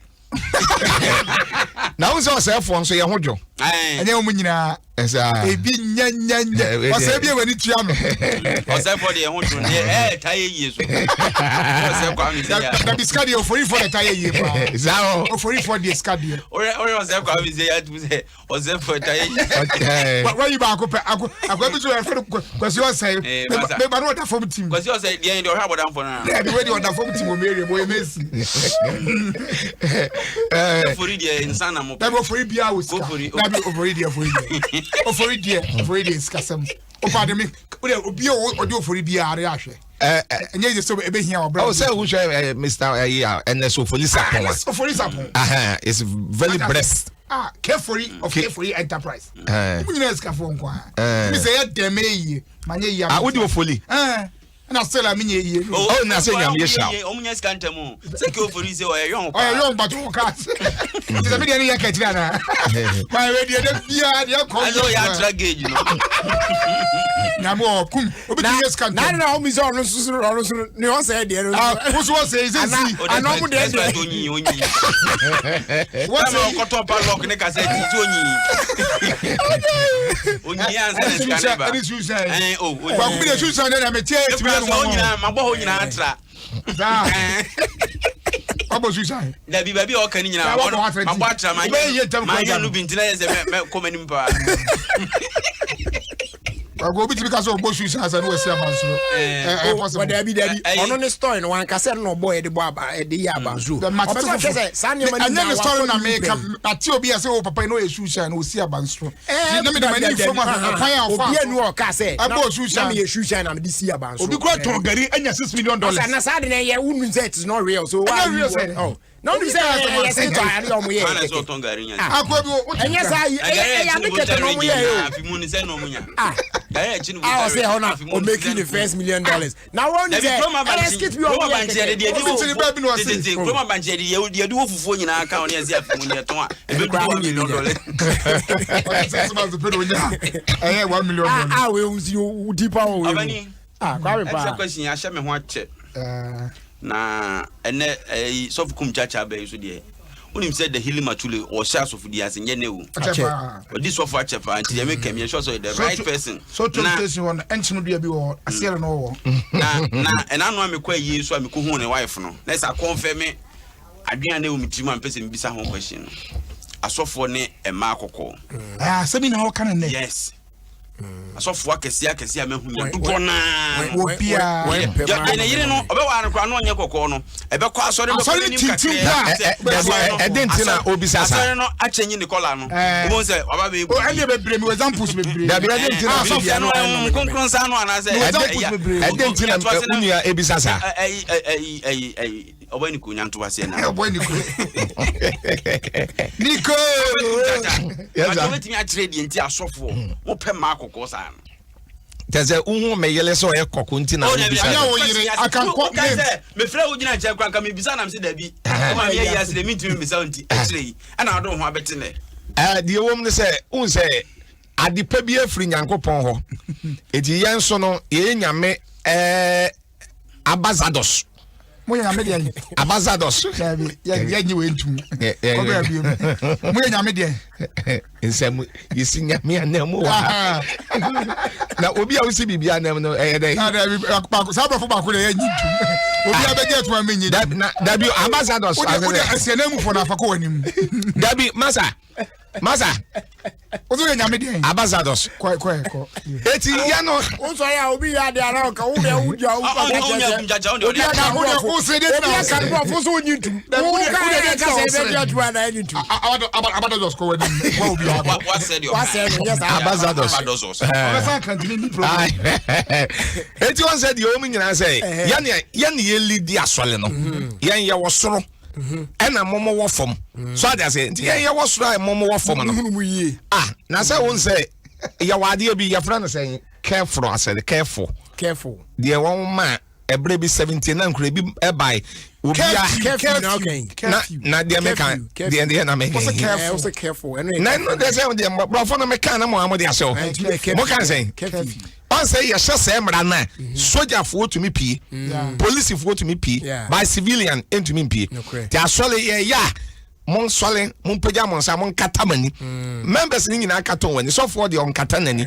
na wo sɛ ɔsɛefoɔ nso yɛ ho dwo ɛnyɛ wɔn nyinaa ebi nyɛnyɛnyɛ ɔsɛe bi a w'ani tua no ɔsɛefoɔ deɛ ho dwo deɛ ɛɛ ta yɛ yie so ɔsɛ kwa mi sɛ ya dabi sika deɛ oforifoɔ deɛ ta yɛ yie paa saa oforifoɔ deɛ sika deɛ ɔyɛ ɔyɛ ɔsɛ kwa mi sɛ ya tu sɛ ɔsɛefoɔ ta yɛ yie wayi baako pɛ ako akɔ bi so yɛ fɛn kwasi ɔsɛe meba no ɔda fam tim kwasi ɔsɛe deɛ deɛ ɔhwɛ abɔdanfoɔ no dabi wei deɛ ɔda fam tim wɔ mary mo yɛ mesi ofori deɛ nsa na mo dabi ofori bia wɔ sika dabi ofori deɛ ofori deɛ ofori deɛ ofori deɛ sika sɛm ofa de mi o de obi a ɔde ofori bia are ahwɛ ɛnyɛ yɛ sɛ ebe hia ɔbrɛ ɔ sɛ wohwɛ mr ɛyi a ɛnɛ so ofori sapɔn a ofori sapɔn it's very blessed ah kefori of kefori enterprise mo nyinaa sikafoɔ nko a mi sɛ yɛ dɛmɛ yie ma nyɛ yie ah wodi ofoli. Ɛna still a menyɛ yie. Oh, oh na sɛ nyame hyira wo. Ɔmo nya sika ntɛm o. Sɛ kí ofori sɛ ɔyɛ yɔn paa. Ɔyɛ yɔn but ɔwɔ cars. Nti sɛ mi deɛ ne yɛ kɛkyerɛ ana. Maa yɛ deɛ de bia deɛ kɔ. Ɛsɛ ɔyɛ atra gauge no. Nyame wɔ kum obi ti yɛ sika ntɛm. Na na ɔmo sɛ ɔno nso ɔno nso ne ɔsɛ deɛ no. Ah woso ɔsɛ yi sɛ si. Ana ɔmo deɛ deɛ. Onyi onyi. Wɔsɛ ɔkɔtɔ padlock ne kasɛ ti ti onyi. Onyi ansa na sika ne ba. Ɛne suicide. Ɛn o. Baako bi de suicide na mɛ tiɛ etimi yɛ no. Nyinaa mabɔ hɔ nyinaa tra. Saa. Wabɔ suicide. Dabi baabi a ɔka ne nyinaa mabɔ atra ma nyɛ no bi ntina yɛ sɛ mɛ kɔ m'anim paa. Baako obi tumi ka sɛ ɔbɔ suicide sɛ ne wasi abansoro. Ɛɛ possible. Dabi dabi ɔno ne story no wanka sɛ no ɔbɔ yɛde bɔ aba ɛde yɛ abansoro. Ɔbɛ sɛ ɔhwɛ sɛ saa nneɛma no nyinaa wakɔ ne story na meka ate obi a sɛ o papa yi na ɔyɛ suicide na ɔsi abansoro. Ɛɛ na mede m'ani fam ahwɛ ɔkwan a ɔfa obi anu ɔka sɛ ɛbɔ suicide na meyɛ suicide na mede si abansoro. Obi kura tɔn gari anya $6 million. Ɔsɛ na saa de na ɛyɛ wunu sɛ it is not real so why Ɛnyɛ real sɛ. Oh. Na wonu sɛ ɛyɛ skit a ɛyɛ ɔmo yɛ kɛkɛ. Akɔ bi o. Ɛnyɛ saa yi ɛyɛ ɛyɛ ade kɛkɛ na ɔmo yɛ o. Ah ah ɔsɛ ɛhɔ na o making the first million dollars. Na wɔn ni sɛ ɛyɛ skit bi ɔmo yɛ kɛkɛ. Obi kyerɛ baabi na ɔse. Kuroma bankye yɛde yɛde wɔ fufuo nyinaa ka ɔne ɛsɛ afi mu ne ɛtɔn a ebi du $1 million. Ɔsɛ sɛ sɛ pɛ na onya ɛyɛ $1 million. Ah ah wei nsi o di pa wɔ wei mu. Ah kwame paa. Ɛsɛ question ahyɛ me ho akyɛ. Na ɛnɛ ɛyi sɔfo kum kyakya abɛyi so deɛ wonim sɛ the healing matule ɔhyɛ asɔfodi ase nyɛ ne o ɔdi sɔfo akyɛ paa nti deɛ meka mi ɛsɛ sɛ the right person so to station hɔ no ɛnkyɛn dua bi wɔ aseɛ no wɔ na na ɛna ano a mekɔ ayie nso a mekɔ hu ne wife no na ɛsɛ akɔnfɛ me adwene a na ɛwɔ me tirim a mpɛ sɛ mebisa ho question no asɔfoɔ ne mmaa kɔkɔɔ asɛm yi na wɔka no nnɛ yes asɔfoɔ akɛseɛ akɛseɛ a mahu nya dodoɔ naa obiara ne yere no ɔbɛware no koraa na ɔnyɛ kɔkɔɔ no ɛbɛkɔ asɔre asɔre no tintim paa ɛde nti na obisa saa asɔre no akyɛ nyi ne kɔla no wobɛhu sɛ waba bɛyɛ bu ɛne bebree mi examples bebree dabi ɛde nti na asɔfoɔ no nkonkron saa no anaasɛ ɛde nti na wo nua ebisa saa ɛyi ɛyi ɛyi ɛyi ɔbɔ ni ko nyanto aseɛ na ɔbɔ ni ko niko yes sir wobɛtumi akyerɛ deɛ nti asɔfoɔ mopɛ mmaa kɔkɔɔ saa no kyɛ sɛ wohu me yere sɛ ɔyɛ kɔkɔ nti na wobisa ɛnyɛ wo yere akankɔ name mefrɛ wo gyina nkyɛn kora nka mebisa nam sɛ dabi woma meyɛ yi ase dɛ mentumi mbisa wo nti akyerɛ yi ɛna wode wo ho abɛte nɛ deɛ wɔ mu ne sɛ wohu sɛ ade pa bi afiri nyankopɔn hɔ ɛti yɛn nso no yɛyɛ nyame ɛɛ abazados mo yɛ nyame deɛ abazados dabi yɛ yɛ nyi wei ntum ɔbɛ bi mu mo yɛ nyame deɛ nsɛm yɛsi nyame anam wɔ ha na obi a wosi biribi anam no ɛyɛ dɛ dabi saa aborɔfo baako deɛ yɛ nyi ntum obi a bɛgye atuma mi nyi dabi abazados wode wode ɛsɛ na mu fɔ na afa kɔ wɔ anim dabi masa masa. o tó yɛ nyame deɛ. abasados. kɔ kɔ kɔ. eti yɛ no. o sọ yɛ a obi yɛ adi ara ɔka wo bɛ wo di a wo ba ka kyerɛ sɛ obi aka borɔfo obi aka borɔfo so onyi ntum wo ka yɛ ka sɛ ɛbɛ di atu ana ɛnyi ntum. abasados kɔ wani wa obi wa kɔ. wasɛ no nyɛ saa. abasados. ɔbɛsan kantini ni problem. eti wɔn sɛ deɛ wɔn nyinaa sɛ yɛn yɛn yɛ lidi asɔle no yɛn yɛ wɔ soro. ɛna mɔmɔ wɔ fam so ade ase nti yɛn yɛwɔ soro a mɔmɔ wɔ fam no ah na sɛ wɔn sɛ yɛwɔ adeɛ bi yɛfrɛ no sɛ careful asɛ careful careful deɛ wɔn ma ɛbrɛ bi 79 nkura bi ɛbae obia na na deɛ meka deɛ deɛ na meka na ɛno deɛ sɛ deɛ borɔfo no meka na mo a mo de ahyɛ o mo ka sɛn ɔn sɛ yɛhyɛ sɛ mmara no a mhm. sogyafoɔ tumi pie mm. polisifoɔ tumi pie by civilian ntumi mpie nti asɔre yɛyɛ a monsɔre mompagya mo nsa monkata mo ani mm. members no nyinaa kata wɔn ani sɔfoɔ deɛ ɔnkata n'ani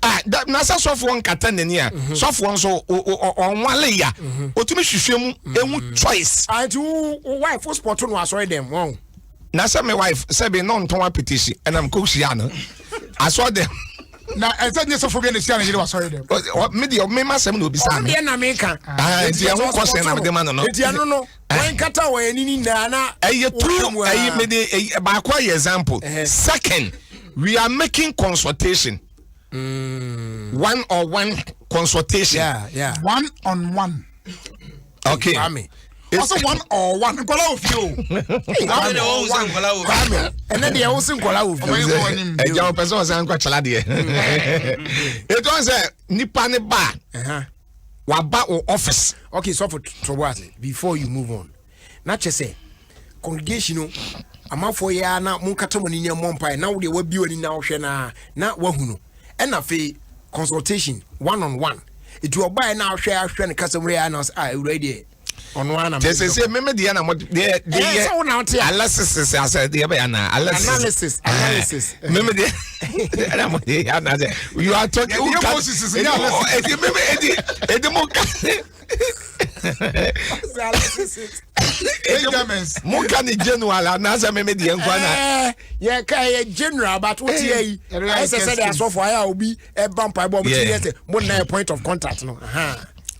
ah, na sɛ sɔfoɔ nkata n'ani a mhm. sɔfoɔ nso ɔnwale ya mhm. ɔtumi hwehwɛ mu ɛhu mm. choice. Ah, nti wo wife wo spɔto no asɔre dɛm wɔn. na sɛ me wife sɛbi na ɔntɔn apetesi ɛnam kò hyia no asɔre dɛm. na ɛsɛ nye sɔfo bi na ehyia ne yere wɔ asɔre dɛm. me deɛ me ma sɛm na obisa mi. ɔno deɛ na mi ka. Ah, nti ɛho kɔsɛn na mi de ma no no. nti ɛno no wɔn nkata wɔn ani ni nyinaa na. ɛyɛ true ɛyi mi de ɛyi baako ayɛ example second we are making consultation. Mm. One on one consultation. Yeah, yeah. One on one. Okay. Kwame. Ɔsɛ one or one nkɔla wɔ fie o. One or one Kwame. Ɛnɛ deɛ ɔsɛ nkɔla wɔ fie. Ɛgya ɔpɛ sɛ ɔsan nkɔ kyela deɛ. Etu ɔn sɛ nipa ne ba. waba wo office. Okay, sɔfo to ase before you move on. Na kyɛ sɛ congregation no amanfoɔ yɛ ara na monkata mo ani ne mmɔ mpaeɛ na wodeɛ wabie w'ani na wohwɛ na na wahu no ɛna afei consultation one on one ɛti ɔbaeɛ na ahwɛ ahwɛ no kasa mu yɛ na ɔsɛ ah awura yi deɛ ɔno ara na kyɛ sɛ sɛ meme deɛ na mo deɛ deɛ yɛ sɛ wo na wote a analysis asɛ deɛ bɛyɛ na analysis analysis analysis meme deɛ ɛna mo deɛ yɛ na sɛ you are talking who can ɛdi meme ɛdi ɛdi mo ka mo ka ne general anaasɛ meme deɛ nkwa na yɛ ka yɛ general but wote yɛ yi ayɛ sɛ sɛdeɛ asɔfo ayɛ a obi ɛba mpaebɔ ɔmo ti yɛ sɛ mo nna yɛ point of contact no.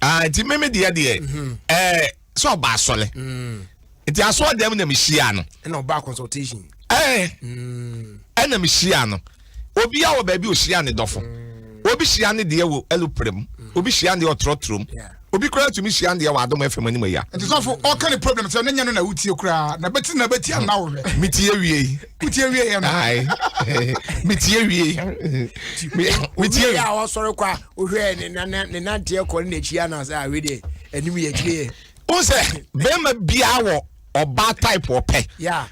Ah, nti meme deɛ deɛ mhm. ɛɛ sɛ ɔba asɔre mm. nti asɔre dɛm na mehyia no. Ɛna ɔba consultation. Ɛɛ mm. Ɛna mehyia no obi a wɔ baabi ohyia ne dɔfo mm. Obi hyia ne deɛ wɔ ɛlopere mu, obi hyia ne deɛ ɔtrɔtrɔ mu, obi koraa tumi hyia ne deɛ wɔ Adom FM anim ya. Nti sɔfo ɔka ne problem sɛ ne nyɛ no na wotie koraa na bɛti na bɛti anna wo hwɛ. Metie wie yi. Wotie wie yɛ no. Ayi metie wie. Metie wie. A ɔsɔre kɔ a wohwɛ ne ne nanteɛ kɔ ne n'akyi ana sɛ awe deɛ anim yɛ akyire yɛ. Wo sɛ bɛrima biara wɔ ɔbaa type ɔpɛ.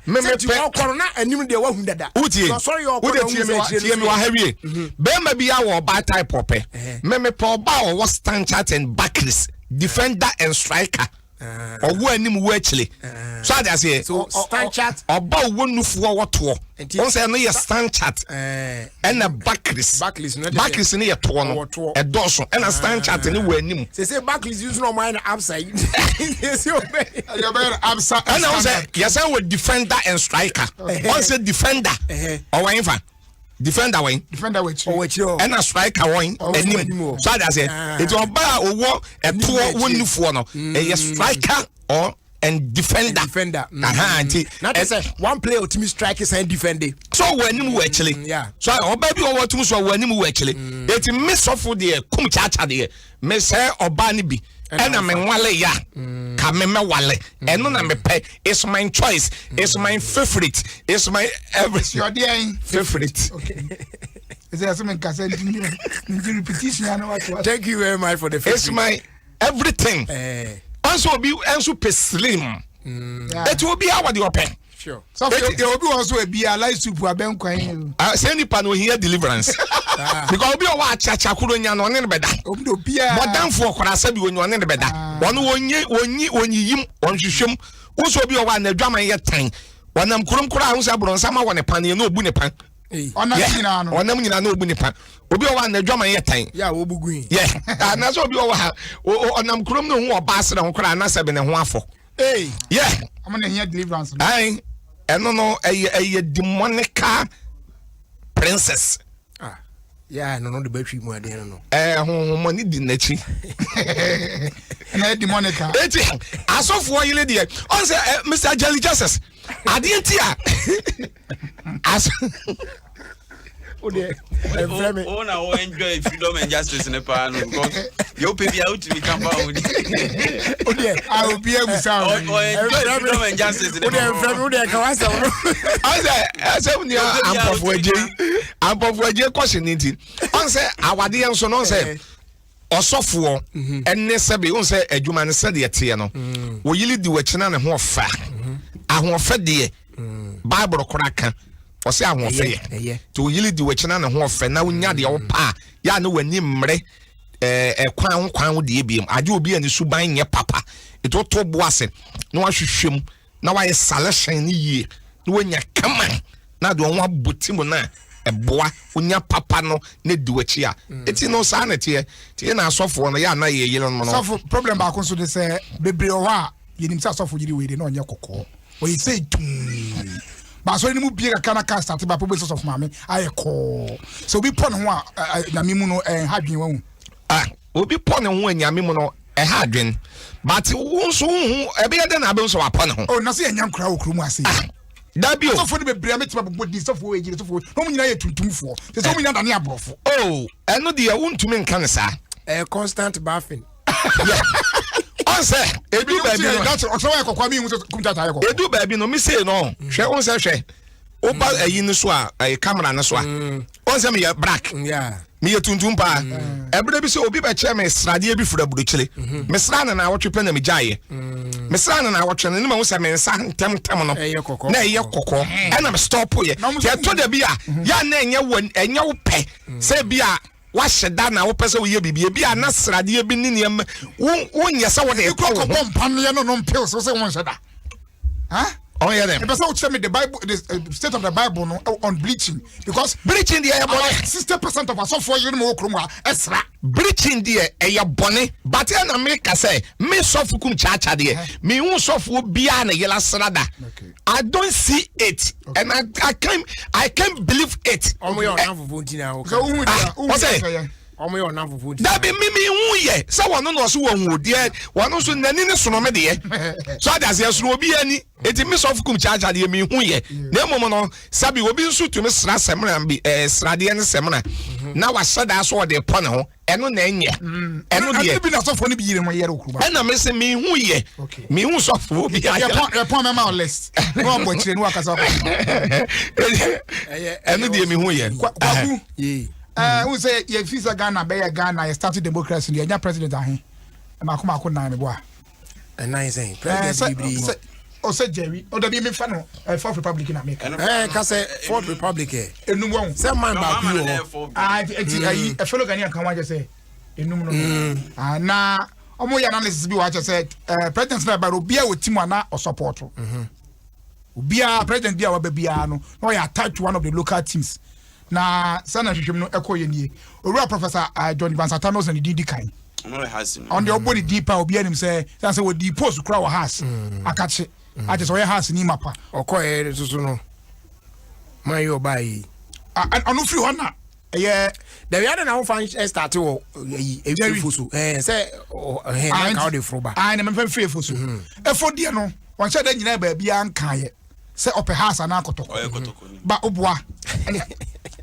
Meme pɛ ɔkɔrɔ na anim deɛ wahu dada. Wotie wode tie mi wa tie mi wa ha wie. Mhm. Bɛrima biara wɔ ɔbaa type ɔpɛ. Meme pɛ ɔbaa ɔwɔ stanchart and backers defender and striker. Ɔwɔ anim wɔ akyire so ade aseɛ ɔba ɔwɔ nufoɔ wɔtoɔ wɔn sɛ ɛno yɛ stanchart ɛna bakris bakris no yɛ toɔ no ɛdɔɔso ɛna stanchart no wɔ anim. Sese bakris nso na ɔmo ayɛ no absa yi. Ɛna wɔn sɛ yɛsɛ wɔ defender and striker wɔn sɛ defender ɔwɔ nfa. Defender wɛn. Defender wɔ akyire. Ɔwɔ akyire hɔ. Ɛna striker wɔn anim. So adi aseɛ. Ah. Eti ɔbaa a ɔwɔ ɛtoɔ wɔ nufoɔ no mm. ɛyɛ striker or and defender. Defender. Mm. Aha nti. Na te sɛ one player otumi strike san defend. So ɔwɔ anim wɔ akyire. Mm, so ɔbaa bi ɔwɔ tum so ɔwɔ anim wɔ akyire. Eti mi sɔfo deɛ kum kyaakya deɛ mi sɛ ɔbaa ni bi ɛna me nwale ya mm. ka me mɛwale ɛno na mepɛ. It's my choice, it's my favorite, it's my everything. Your dear favorite. Okay. Thank you very much for the favorite. It's my everything. Eh. Nso obi nso pɛ slim. Eti obi awa de ɔpɛ. Sure. So if obi wɔ so ebi a light soup abɛn kwan yi. Ah, sɛ nipa no ohia deliverance. Ah. Because obi ɔwɔ akyakya koro nya no ɔne no bɛda. Obi de obiara. Bɔdanfo ɔkora asɛ bi onye ɔne no bɛda. Ɔno onye onyi onyiyim ɔnhwehwɛm. Wosɛ obi ɔwɔ a n'adwaman yɛ tan. Ɔnam kurom koraa ho sɛ aborɔnsam awɔ ne pan yɛ na obu ne pan. Ɔnam nyinaa no. Ɔnam nyinaa na obu ne pan. Obi ɔwɔ a n'adwaman yɛ tan. Yɛ a obu gu yi. Yɛ anaasɛ obi ɔwɔ ha ɔnam kurom na ohun ɔbaa srɛ ho koraa anasɛ bi ne ho afɔ. Hey. Yeah. Ɔmo na ehia deliverance no. Ayi ɛno no ɛyɛ ɛyɛ demonical princess. Ah. Yeah, no no de bɛtwi mu adeɛ no no. Ɛɛ honhomɔne di n'akyi. Ɛna ɛyɛ demonical. Eti asɔfoɔ yere deɛ ɔn sɛ ɛ Mr. Jelly Jesus adeɛ ti a as. O deɛ ɛnfrɛ mi. O na o enjoy freedom and justice ne paa no because yɛ o pe bi a o tumi kan fa o di. O deɛ a obi ebusa o. O enjoy freedom and justice ne paa. O deɛ ɛnfrɛ mi o deɛ kawa sɛm no. Ɔsɛ ɛsɛ ni ampɔfo agye ampɔfo agye kɔsi ne ti ɔnsɛ awadeɛ nso no ɔnsɛ. Ɔsɔfoɔ ɛne sɛbe wohu sɛ adwuma no sɛdeɛ teɛ no wɔyili di w'akyi na ne ho ɔfɛ a ahoɔfɛ deɛ Bible koraa ka ɔsɛ ahoɔfɛ yɛ nti wɔyili di w'akyi na ne ho ɔfɛ na wonya deɛ wopɛ a yɛ a ne w'ani mmere ɛkwan ho kwan ho deɛ biem agye obi a ne suban nyɛ papa nti woto bo ase na wahwehwɛ mu na wayɛ selection no yie na wanya kama na de wɔn abɔ ti mu na ɛboa wonya papa no na di w'akyi a mm. eti no saa na ɛteɛ ti yɛ na asɔfoɔ no yɛ ana yɛ yere no. Sɔfo problem baako nso de sɛ bebree wɔ hɔ a yɛnim sɛ asɔfo yere wei de na ɔnyɛ kɔkɔɔ ɔyɛ sɛ tum baasɔre no mu bie kakra na kaa starte baako bɛ sɛ sɔfo maame ayɛ kɔɔ sɛ obi pɔ ne ho a nyame mu no ɛnha dwen wahu. Ah Obi pɔ ne ho anyame mu no ɛha adwen but wo nso wohu ɛbɛyɛ dɛ na abɛhu sɛ wapɔ ne ho. Oh na sɛ yɛnya nkora wɔ kurom ase. Ah dabi o. Asɔfoɔ no bebree a mɛtumi abobɔ din sɔfoɔ wei gyina sɔfoɔ wei na wɔn nyinaa yɛ tuntumfoɔ te sɛ wɔn nyinaa dane aborɔfo. Oh ɛno deɛ wontumi nka no saa. Ɛyɛ constant bathing. Yeah. Ɔn sɛ edu baabi no. Ɔsɛ wɔyɛ kɔkɔɔ mi hu sɛ kumtata ayɛ kɔkɔɔ. Edu baabi no mi sei no hwɛ ɔn sɛ hwɛ. Woba ayi no so a, ɛyɛ camera no so a, ɔn sɛ meyɛ black. Meyɛ tuntum paa. Ɛberɛ bi sɛ obi bɛkyɛ me sradeɛ bi firi aburokyire. Mesraa no naawɔtwe pɛ na megyaeɛ. Mesraa no naawɔtwe no ne mahu sɛ me nsa ntɛmntɛm no na ɛyɛ kɔkɔɔ. Ɛna me stɔpo yɛ. Nti ɛtɔ da bi a, yɛ a na ɛnyɛ ɛnyɛ wo pɛ sɛ bi a wahyɛ da na wopɛ sɛ woyɛ biribi. Ebi a na sradeɛ bi ne nneɛma wonyɛ sɛ wode rekɔ wo ho. Ebi kɔ mpaneɛ no nom pills wo sɛ wonhyɛ da. Huh? ɔyɛ dɛ. Ɛpɛ sɛ wokyerɛ me the bible the uh, state of the bible no eh, on bleaching because. Bleaching deɛ ɛyɛ bɔne. 60% of asɔfoɔ yere mu wɔ kurom ha ɛsra. Bleaching deɛ ɛyɛ bɔne but ɛna me ka sɛ me sɔfo kum kyaakya deɛ me hu sɔfoɔ biara na yɛla sra da. I don't see it okay. and I can't believe it. Ɔmo yɛ ɔnan fufuo nti na ɔka. Ɔsɛ. Ɔmo yɛ ɔnan fufuo nti. Dabi mi mi hu yɛ sɛ wɔn no na ɔso wɔn hu deɛ wɔn nso n'ani ne sono mi deɛ so adi aseɛ sono obi ani eti mi sɔfo kum kyaakyaa deɛ mi hu yɛ na emu no sabi obi nso tumi sra sɛmina bi ɛɛ sradeɛ ne sɛmina na wahyɛ daa so ɔde pɔ ne ho ɛno na ɛnyɛ mm. ɛno deɛ ɛno bi na sɔfo no bi yiri ho yɛrɛ okuruba ɛna mi sɛ mi hu yɛ mi hu sɔfo bi ayɛ yɛ pɔn mɛma o list na wabɔ akyire ne wakasa ɛno deɛ mi hu yɛ kwaku ɛɛ n sɛ yɛ fi sɛ Ghana bɛyɛ Ghana yɛ start democracy no yɛnya president ahe mako mako nan meboa ɛnan sɛn president bebree ɔsɛ Jerry ɔdabi mi fa no ɛ fourth republic na mi ka. Ɛɛ kasɛ fourth republic ɛ. Enum wɔn. Sɛ man baako yi wɔ hɔ. Aa eti eti ayi ɛfɛlɛ Ghanaian kan wa kyɛ sɛ enum no. Aa na ɔmo yɛ analysis bi wɔ akyɛ sɛ ɛɛ president na ɛba obiara wɔ team a na ɔsɔpɔto. Obiara president bi a waba biara no na ɔyɛ attached to one of the local teams. Na sɛnea nhwehwɛmu no kɔeɛ nie, Owura Professor John Evans Atta Mills na ne din di kan. Ɔno deɛ ɔbɔ ne din paa obiara nim sɛ sɛ sɛ wɔdii post kora wɔ Haas mm. akakye mm. akyɛ sɛ ɔyɛ Haas ni mapa. Ɔkɔɛ nso so no man yɛ ɔbaa yi. Ɔno firi hɔ na ɛyɛ. Dabi adi na wofa start wɔ ɛyi efo so ɛɛ sɛ ɛhɛn na nka ɔde foro ba. Ayi na mɛfɛn firi efo so. Efo deɛ no wɔn hyɛ dɛ nyinaa baabi a nkaayɛ. Sɛ ɔpɛ house anaa kɔtɔkɔ. Ba oboa.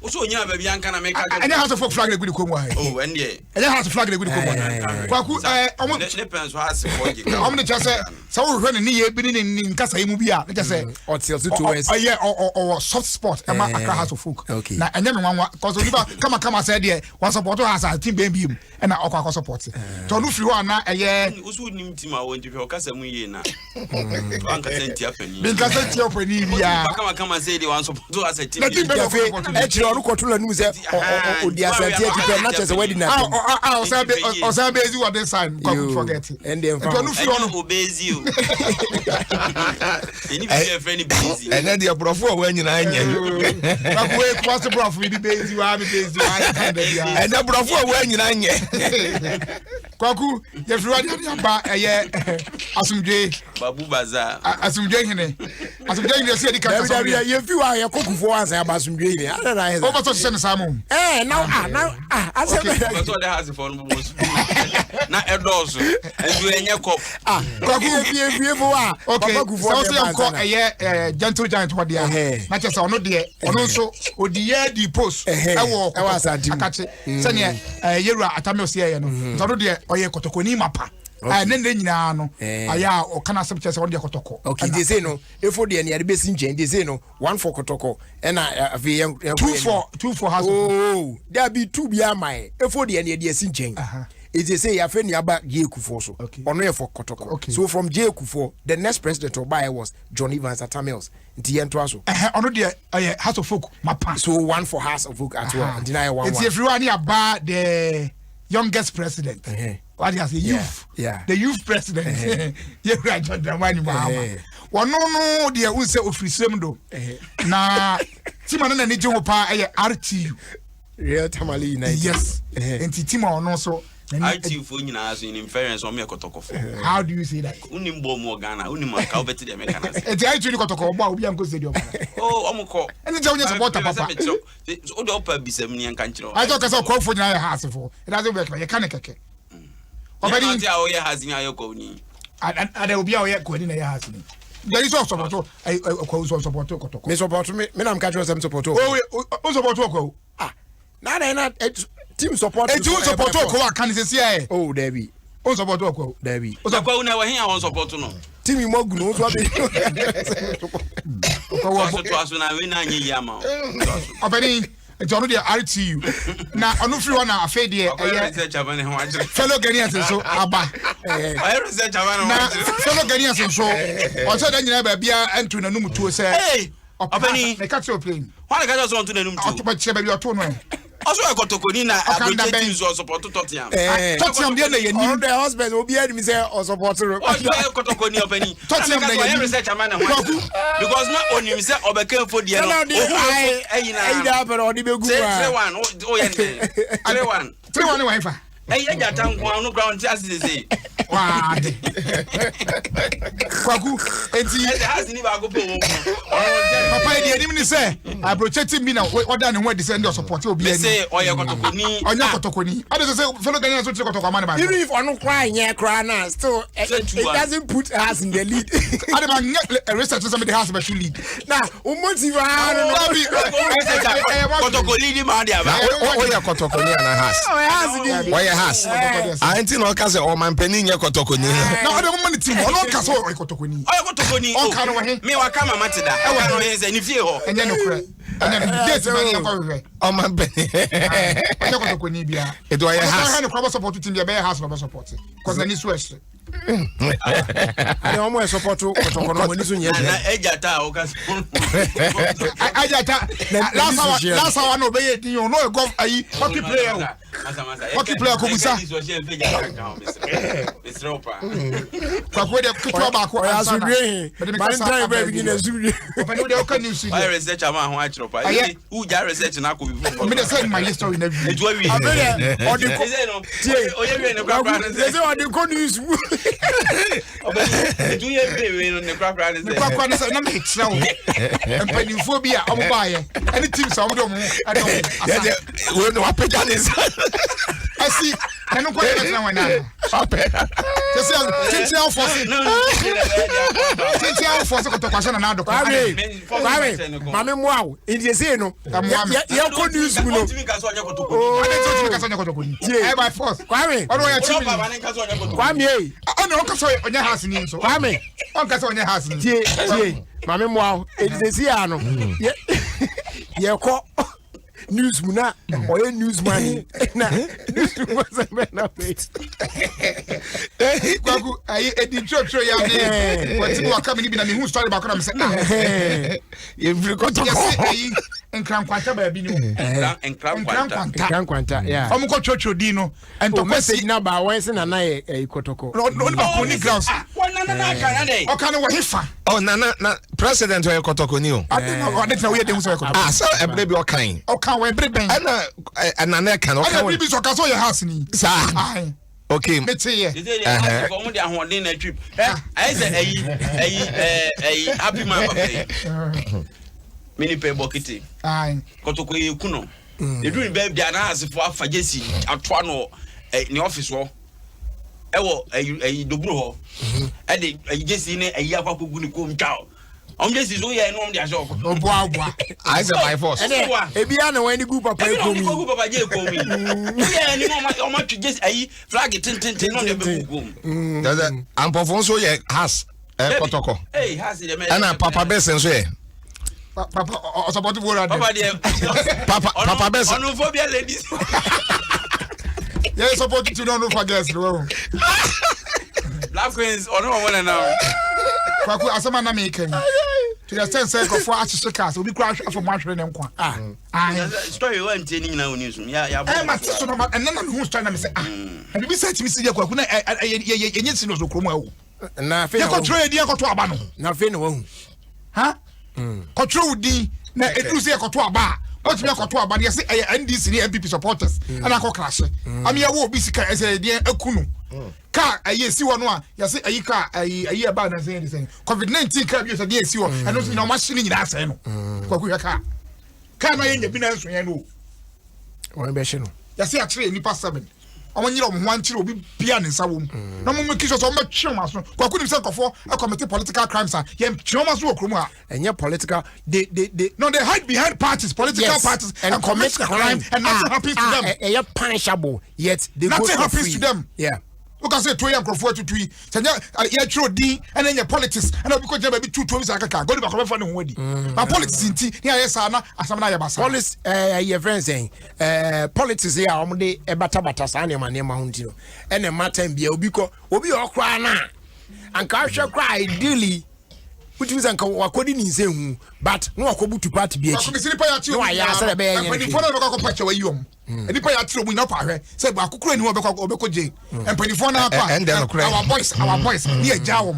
Woso onyina baabi anka na meka. Ɛnyɛ house of folk flag na egu ne kɔn mu ha. Oh, ɛndeɛ. Ɛnyɛ house flag na egu ne kɔn mu ha. Kwaku ɛɛ ɔmo. Ne pɛn so house fɔ gye ka. Ɔmo de kyerɛ sɛ sɛ wohwehwɛ ne nneyɛɛ bi ne ne ne nkasa yi mu bi a ne kyerɛ sɛ. Ɔte ɔte towards. Ɔyɛ ɔwɔ soft spot ɛma Accra House of Folk. Na ɛnyɛ me nwanwa kɔsɔ onipa kama kama sɛ deɛ wɔn support house a team bɛn bi mu. ɛna ɔkɔ akɔ support tɔ no firi hɔ ana ɛyɛ. wosu nim ti ma wɔn ti hwɛ ɔkasa mu yie na wankasa ntia panin. mi nkasa ntia panin biara. kama kama sɛ de wɔn support asɛ ti bi. nti afei ɛkyerɛ ɔno kɔto la num sɛ ɔdi asante akyi pɛ na kyerɛ sɛ wadi na atɛm. ɔsan bɛ ɔsan bɛ ezi wɔ de sign kwaku forget. ɛnde nfa ho nti ɔno firi hɔ no. ɛnyɛ obezi o. Ɛni bi yɛ fɛ ni bezi. Ɛnɛ deɛ borɔfo a wɔn nyinaa nyɛ. Kwaku wei kumasi borɔfo yi bi bezi wa mi bezi wa yɛ kan da bi a. Ɛnɛ borɔfo a wɔn nyinaa nyɛ. Kwaku yɛfiri wa deɛ aba ɛyɛ asomdwe. Babu baza. Asomdwe hene asomdwe hene yɛsi yɛdi kan. Dabi dabi yɛfi wa yɛkɔ kufuo ansa yaba asomdwe hene. Ada na ayɛ sa. O bɛ sɔ hyehyɛ ne saa mu. Ɛɛ na ah na ah asɛ bɛ. O bɛ sɔ de ha se fɔ no bɔ so. Na ɛdɔɔso nso ɛnyɛ kɔp. Ah, kwaku efie efie fo wa. Okay, sɛ wosɛ yɛnkɔ ɛyɛ eh, gentle giant hɔ deɛ a na kyerɛ sɛ ɔno deɛ ɔno nso ɔdi yɛ di post ɛwɔ kɔtɔkɔ akakye mm. sɛdeɛ eh, yɛwura atame ɔsi ɛyɛ no mm. nti ɔno deɛ ɔyɛ kɔtɔkɔni mapa eh, ne nne nyinaa no ayɛ a ɔka no asɛm kyerɛ sɛ ɔno deɛ kɔtɔkɔ. Okay, nti sei no efo deɛ nea de bɛsi nkyɛn nti sei no one for kɔtɔkɔ ɛna afei yɛn yɛn 2 4 2 4 house. Oo dabi two bi ama yɛ efo deɛ nea de asi nkyɛn eti sɛ yɛafɛ nea aba J Kufuor so ɔno yɛ for kɔtɔkɔ okay. So from J Kufuor the next president ɔbaayɛ was John Evans Atta Mills nti yɛn to aso. Ɛhɛn ɔno deɛ ɛyɛ House of Folk mapa. So one for House of Folk at all nti na yɛ 1 1. Eti efiri hɔ a ne yaba the youngest president. Uh -huh. What you say youth yeah. The youth president yɛwura John Dramani Mahama wɔno no deɛ wo sɛ ɔfiri serem do na tima no n'ani gye ho paa ɛyɛ RTU Real Tamale United yes nti tima ɔno nso RTU fo nyinaa so in inference wɔn yɛ kɔtɔkɔfo. How do you say that? Wonim bɔ mu wɔ Ghana wonim anka wobɛte deɛ meka no ase. Nti RTU ne kɔtɔkɔ ɔbɔ a obi ankɔ stadium. Oh ɔmo kɔ. Ɛne sɛ wonyɛ supporter papa. Wode ɔpa bisam ni ɛnka nkyerɛ wo. Ayɛ sɛ ɔkasa ɔkɔfoɔ nyinaa yɛ ha asefo. It doesn't work yɛka ne kɛkɛ. Ɔbɛni nti a ɔyɛ ha sini ayɛ kɔni. Ada obi a ɔyɛ kɔni na ɛyɛ ha sini. Jɛni sɔ sɔpɔtɔ ɔkɔwu sɔ sɔpɔtɔ kɔtɔkɔ. Mi sɔpɔtɔ mi mi na mi ka kyerɛ sɛ mi sɔpɔtɔ. O o sɔpɔtɔ ɔkɔwu. Ah na na na team support. Eti o sɔpɔtɔ ɔkɔwu akan sisi yɛ. Oh dabi. O sɔpɔtɔ ɔkɔwu. Dabi. Ɔkɔwu na ɛwɔ hin a wɔn sɔpɔtɔ no. Timi mu agu no nso abɛ. Toaso toaso na wei na anyɛ yie ama wo. Ɔpɛni nti ɔno deɛ RTU na ɔno firi hɔ na afei deɛ ɛyɛ fellow Ghanaians nso aba na fellow Ghanaians nso ɔsɛ dɛ nyinaa baabi a ɛnto n'anum tuo sɛ ɔpɛni meka kyerɛ ɔpɛni wɔn ka kyerɛ sɛ ɔnto n'anum tuo ɔkyerɛ baabi ɔto no ɛ ɔsɔ yɛ kɔtɔkɔni na aburokye team so ɔsɔpɔtɔ Tottenham. Tottenham deɛ na yɛ nim. Ɔno dɛ husband obi anim sɛ ɔsɔpɔtɔ no. Ɔsɔ yɛ kɔtɔkɔni ɔpɛni. Tottenham na yɛ nim. Research ama ne ho because na onim sɛ ɔbɛka mfo deɛ no. Ohun efo ɛyi na ɛyi na apɛrɛ ɔde bɛ gu wa. 3-1 o yɛ ne 3-1. 3-1 ne wa nfa. Ɛyɛ gyata nko ara no kura ɔnte ase sese. Waade. Kwaku eti. Ɛsɛ house ni baako pɛ wɔn mu. Papa yi deɛ anim ni sɛ aburokye ti bi na ɔda ne ho adi sɛ ɛnde ɔsɔpɔte obi ani. Mese ɔyɛ kɔtɔkɔni. Ɔnyɛ kɔtɔkɔni. Ɔde sɛ sɛ fellow Ghanaians so kyerɛ kɔtɔkɔ ama ne ba. Even if ɔno koraa nyɛ koraa na still it, it doesn't put us in the lead. Ade ma nyɛ research sɛ mede house bɛhwe lead. Na o motive aa no. Dabi kɔtɔkɔ lead ma de aba. Ɔyɛ kɔtɔkɔni ana house. Ɔyɛ house di. Ɔyɛ house. Nti na ɔka sɛ ɔmampanin nyɛ kɔtɔkɔni. Na ɔde ɔmo ne ti mu ɔno ɔka sɛ ɔyɛ kɔtɔkɔni. Ɔyɛ kɔtɔkɔni. Ɔka no wɔ he. Mi wa ka mama ti da. Ɛwɔ no yɛ sɛ ne fie hɔ. Ɛnyɛ nokorɛ. Ɛnyɛ no date na ne yɛkɔ hwehwɛ. Ɔmampanin. Ɔnyɛ kɔtɔkɔni biara. Etu ɔyɛ house. Ɔyɛ ne kora bɛ support team bi ɛbɛyɛ house na ɔbɛ support. Cause n'ani so ɛhyɛ. Ade wɔn yɛ support kɔtɔkɔ no wɔn ani so nyɛ Na ɛgya ta a ɔka sɛ. Ɛgya ta last hour last hour na ɔbɛyɛ din o na ɔyɛ golf ayi hockey player o hockey player kò bisa. Kwaku de ketewa baako ɔyɛ asomdwe he valentine bɛɛ bi nyina asomdwe. Ɔpɛni wo de ɔka news yi. Ɔyɛ research ama ho akyerɛ pa. Ɛyɛ wugya research na akɔ bi foforɔ. Mi de sɛ ma ye story na wie. Etu awie. Abɛrɛ ɔde kɔ tie oyɛ wie ne korakora ne sɛ. Sɛ ɔde kɔ news mu. Ɔbɛni etu yɛ wie wie no ne korakora ne sɛ. Ne korakora ne sɛ na mi kyerɛ wo mpanyinfoɔ bi a ɔmo ba yɛ ɛne teams a ɔmo de ɔmo ɛde ɔmo asa. Yɛ de wo ne wapagya ne nsa. Ɛsi ɛno nkɔ yɛ bɛtena wɔn nan. Sɛsɛ tenten awofo se tenten awofo se kɔtɔkɔ ahyɛ nana adokɔ. Kwame Kwame maame mmoa wo nti ese no yɛ kɔ news mu no. Ɔtumi kasa ɔnyɛ kɔtɔkɔ ni. Tie by force. Kwame ɔno ɔyɛ kyimi. Kwame eyi. Ɔno ɔnkasa ɔnyɛ house ni nso. Kwame ɔnkasa ɔnyɛ house ni. Tie tie maame mmoa wo nti ese ya no yɛ yɛ kɔ. News mu na ɔyɛ news man yi na news mu asɛm bɛ na wei. Kwaku ayi edi ntwerɛtwerɛ yi ade wɔte mu waka mi ni bi na mi hu story baako na mi sɛ ah. Yɛmfiri kɔtɔkɔ. Yɛsi ayi nkrankwanta baabi ni o. Nkrankwanta. Nkrankwanta ya. Wɔn kɔ twerɛtwerɛ din no. O message na ba wɔn sɛ nana yɛ ɛyi kɔtɔkɔ. Ɔne baako ni grounds. Ɔka no wɔ he fa. Ɔ nana na president ɔyɛ kɔtɔkɔ ni o. Ade na ɔde tena oyɛ den sɛ ɔyɛ kɔtɔkɔ. Ah sɛ ɛbere bi ɔkan. Ɔka wɔ ɛbere bɛn. Ɛna nana ɛka no ɔka wɔ. Ɛna ɛbere bi sɛ ɔka sɛ ɔyɛ house ni. Saa. Okay. Me te yɛ. Sese deɛ house fɔ ɔmo de ahoɔden na trip. Ɛ ayɛ sɛ ɛyi ɛyi ɛɛ ɛyi happy man papa yi. Mi ni pɛ bɔ kete. Kɔtɔkɔ yɛ kun no. Eduru ne baabi a na asefo afa gyesi atoa no ɛ ne ɔfis hɔ ɛwɔ ɛyi ɛyi doburo hɔ ɛde ɛyi gyesi ne ɛyi akɔ akɔgu ne kɔn mu twa ɔmo gyesi so yɛ ɛna ɔmo de ahyɛ ɔkɔ. Ɔboa ɔboa. Ayɛ sɛ by force. Ɛnɛ ebi a na wɔn ani gu papa Ebi na ekɔm ɔmo de yi. kɔgu papa gye kɔn mu yi. Woyɛ ɛni na ɔmo ɔmo atwi gyesi ɛyi flag tententen na ɔmo de bɛgu kɔn mu. Kyerɛ sɛ ampɔfo nso yɛ has kɔtɔkɔ. Ɛna papa bɛsɛ nso yɛ. Papa ɔsɔpɔtɔ wo ra dɛ. Papa deɛ. Papa papa bɛsɛ. Ɔno fo bia ladies. Yɛ support ti n'ɔno fa girls ni wɔn. Black Queens ɔno wɔn wɔn nana. Kwaku asɛm a na mi kɛ yi. To the extent sɛ nkurɔfoɔ ahyehye cars obi kura afɔ mu ahwere ne nkwa. Ah. Story wa ntie ne nyinaa wɔ news mu. Ya ya bɔ. Ɛ ma ti so na ma ɛnɛ na mi hu story na mi sɛ ah. Na bibi sɛ timi si yɛ kwaku na ɛ ɛ yɛ yɛ nye serious wɔ kurom ha o. Na afei na Yɛ kɔtwerɛ yɛ din akɔto aba no. Na afei na wahu. Ha? Kɔtwerɛ wo din na ɛduru sɛ yɛkɔto aba a wɔtumi akɔto aba no yɛse ɛyɛ NDC ne NPP supporters ɛna akɔ krahye ame yɛwɔ obi sika ɛsɛ yɛdeɛ aku no kaa ɛyɛ esi hɔ no a yɛse ɛyi kaa ɛyi ɛyi ɛbaa na sɛ yɛde sɛ covid 19 kaa bi yɛ sɛ deɛ esi hɔ ɛno nso nyinaa wɔn ahye ne nyinaa asɛe no kwaku hwɛ kaa kaa no ayɛ nya bi na nso yɛn no o Wɔn bɛhye no. Yɛse akyere nnipa 7 wɔn nyere wɔn ho ankyere obi bia ne nsa wɔm na wɔn make sure sɛ wɔn bɛtwe wɔn aso. Kwaku nim sɛ nkurɔfoɔ commit political crimes a yɛn twe wɔn aso wɔ kurom ha. Ɛnyɛ political they they they. No they hide behind parties political yes, parties and, and commit crime and nothing ah, happens to ah, them. Ɛyɛ punishable yet they nothing go for happens free. to them. Yeah. Woka sɛ tuo yɛ nkurɔfoɔ atutu yi sɛ nyɛ yɛtwerɛ din ɛna nyɛ politics ɛna obi kɔgyina baabi tu tuo bi saa kaka gɔdi baako bɛfa ne ho adi mm. ba politics nti ne ayɛ saa na asɛm no ayɛ basa. Politics ɛɛ yɛ fɛn sɛn ɛɛ politics yɛ a wɔn de ɛbatabata saa nneɛma nneɛma ho nti no ɛna ɛma time bia obi kɔ obi yɛ ɔkoraa na anka ahwɛ koraa ideally wotumi sɛ nka wakɔdi ne nsɛn hu but na wakɔbutu party bi akyi na wayɛ asɛ ɛbɛyɛ yɛn hwee. Mpanimfoɔ no bɛkɔ akɔpa kyɛw ayi wɔn. Hmm. Nipa yɛ atiri omu nyina kɔ ahwɛ sɛ baako kura ni hɔ ɔbɛkɔ ɔbɛkɔ jail. Hmm. Mpanimfoɔ no akɔ our boys our hmm. boys ne yɛ gya wɔn.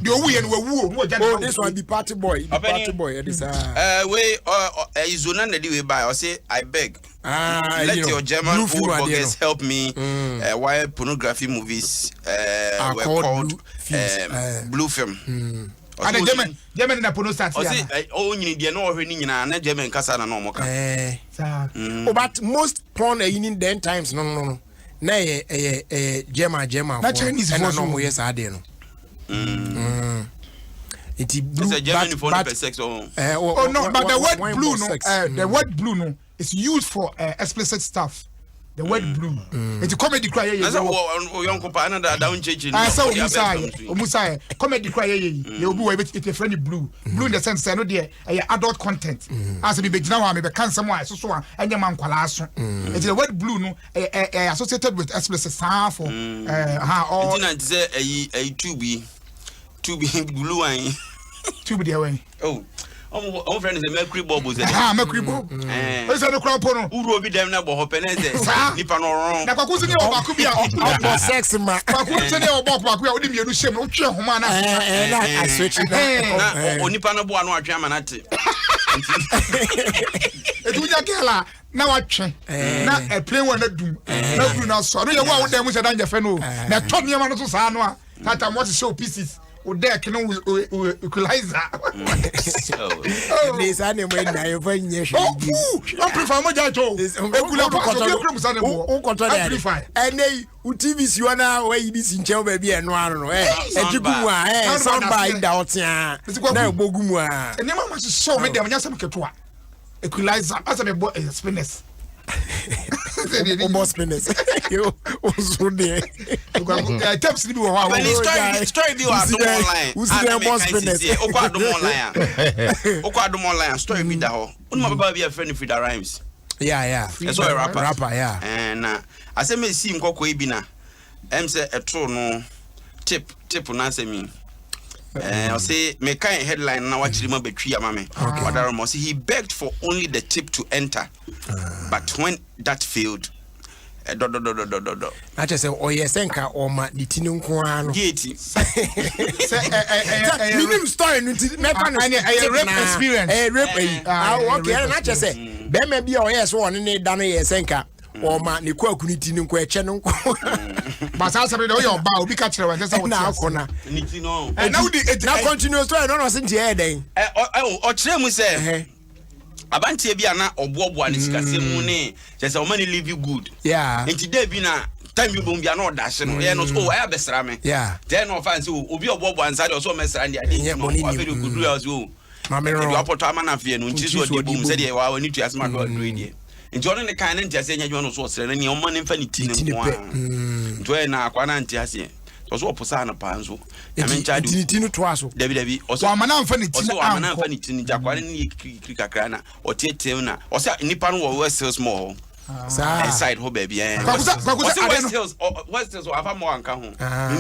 Deɛ owu yɛ no wawu o ne wɔgya ne. Oh this one be party boy be party boy ɛde saa. Ɛɛ wei ɔ ɛ izona na di wei ba ɔsi I beg. Ah, let you know, your German old bloggers help me mm. uh, while pornography movies uh, were called, called blue, films, um, blue film. Mm. Ade German German na pono start ya. Ɔsi ɔwɔ nyini deɛ na ɔhwɛ ne nyinaa na German kasa na na ɔmo ka. Ɛɛ. Saa. Oh but most porn ɛyi ni then times no no no na ɛyɛ ɛyɛ ɛyɛ German German Na Chinese ɛna na ɔmo yɛ saa deɛ no. Mm. Nti blue but but ɛɛ oh no but the word blue no uh, the word blue no is used for uh, explicit stuff the word mm. blue mm. nti comedy kura yɛ yɛ yɛ wɔ yɔnko pa ɛna dada nkyekye ni sɛ ɔmu sa yɛ ɔmu sa yɛ comedy kura yɛ yɛ yi yɛ obi wɔ ebe ete fɛ ni blue blue in the sense sɛ ɛno deɛ ɛyɛ adult content a sɛ mi bɛ gyina hɔ a mi bɛ ka nsɛm a ɛsoso a ɛnyɛ ma nkwalaa so nti the word blue no ɛyɛ ɛyɛ associated with explicit saa for ɛɛ ha ɔ. Nti na ti sɛ ɛyi ɛyi tube yi tube yi blue one. Tube deɛ wɛn. Oh ɔmo ɔmo fɛ no sɛ mercury bulb sɛ. Ha mercury bulb. Ɛɛ sɛ ne kura mpo no. Wuro obi dɛm na bɔ hɔ pɛ ne sɛ nipa no ɔrɔn. Na kwaku sɛ ne yɛ ɔbaako bi a. Ɔbɔ sex ma. Kwaku sɛ ne yɛ ɔbɔ baako bi a ɔde mmienu hyɛ mu na ɔtwe nhoma na. Ɛɛ na aswitch na. Na onipa no bo ano atwe ama na te. Etu nya girl a na watwe na ɛplane wɔn na dum na dum na sɔ no yɛ wo a wo dan mu sɛ dan yɛ fɛ no na ɛtɔ nneɛma no so saa no a tata mo hyehyɛ o pieces o deck no o equalizer. ɛnde saa nneɛma nyinaa yɛmfa nyɛ hwee bi. Oh, amplifier mo gya to ekula pa so obi ekura musa ne bo. Wokɔtɔ de ade ɛnɛ yi wo tv si hɔ na wayi bi si nkyɛn baabi a ɛno ano no ɛ ɛgye gu mu a ɛ sound bar yi da hɔ tea na ɛbɔ gu mu a. Nneɛma ma hyehyɛ o mi dɛm nyɛ asɛm ketewa. Equalizer asɛ mi bɔ ɛyɛ spinners. Wobɔ spinners. Osu deɛ. Tapes ni bi wɔ hɔ a. Ɔbɛni story story bi wɔ Adum online. Wusi dɛ bɔ spinners. Okɔ Adum online a. Okɔ Adum online a story bi da hɔ. Onum ababaawa bi a fɛ no Frida Rhymes. Yeah yeah. Ɛsɛ ɔyɛ rapper. Rapper yeah. Ɛɛ na asɛm esi nkɔkɔ yi bi na. Ɛm sɛ ɛtoo no tip tip no asɛm yi. Eh, ɔse mekan headline na wakyerɛ mu abɛtwi ama me. Wadaroma ɔse he begged for only the tip to enter ah. but when that failed eh, dɔdɔdɔdɔdɔdɔ. Na kyerɛ sɛ ɔyɛ sɛ nka ɔma ne ti no nko ara no. Gate. Sɛ ɛ ɛ ɛ minim story no nti mɛfa no tip na rape experience. Ɛyɛ rape ayi. Ah okay na kyerɛ sɛ bɛrima bi a ɔyɛ sɛ ɔne ne da no yɛ sɛ nka. ɔma ne kwaku no ti no nkɔ ɛkyɛ no nkɔ. Basa asɛm de ɔyɛ ɔbaa obi ka kyerɛ wɔn sɛ wɔte ase. Ɛna akɔ na. Ɛna wodi eti. Na continue story no na ɔsi nti ɛyɛ dɛn. Ɛ ɔkyerɛ mu sɛ abanteɛ bi a na ɔboaboa ne sikasɛm mu ne kyerɛ sɛ ɔma ne live good. Nti dɛ bi na time bi bom bi a na ɔda ase no yɛ no oh ɛyɛ abɛsra me. Tɛ na ɔfa nse o obi ɔboaboa nsa deɛ ɔsɛ ɔmɛsra deɛ adeɛ nti no afei de okuduru a ɔsɛ o. Maame no. Apɔtɔ ama no afeɛ no nkyiri so ɔde bom sɛdeɛ w'ani tua asɛm ahwɛ ɔduro yi deɛ. Nti ɔne ne kan ne nteaseɛ nyɛ adwuma no so ɔsrɛ no nea ɔma ne mfa ne ti ne nko ara. Mm. Nti ɔyɛ na akwa na nte aseɛ. Ɔso ɔpo saa no paa nso. Nyame nkyɛ ade. Nti ne ti no toa so. Dabi dabi. Ɔso wama na mfa ne ti no ankɔ. Ɔso wama na mfa ne ti no nti akwa no ne yɛ kirikiri kakra na ɔteɛteɛm na ɔsɛ nipa no wɔ West Hills Mall hɔ. Saa. Side hɔ baabi ɛɛ. Ɔsɛ West Hills West Hills afa mɔ anka ho.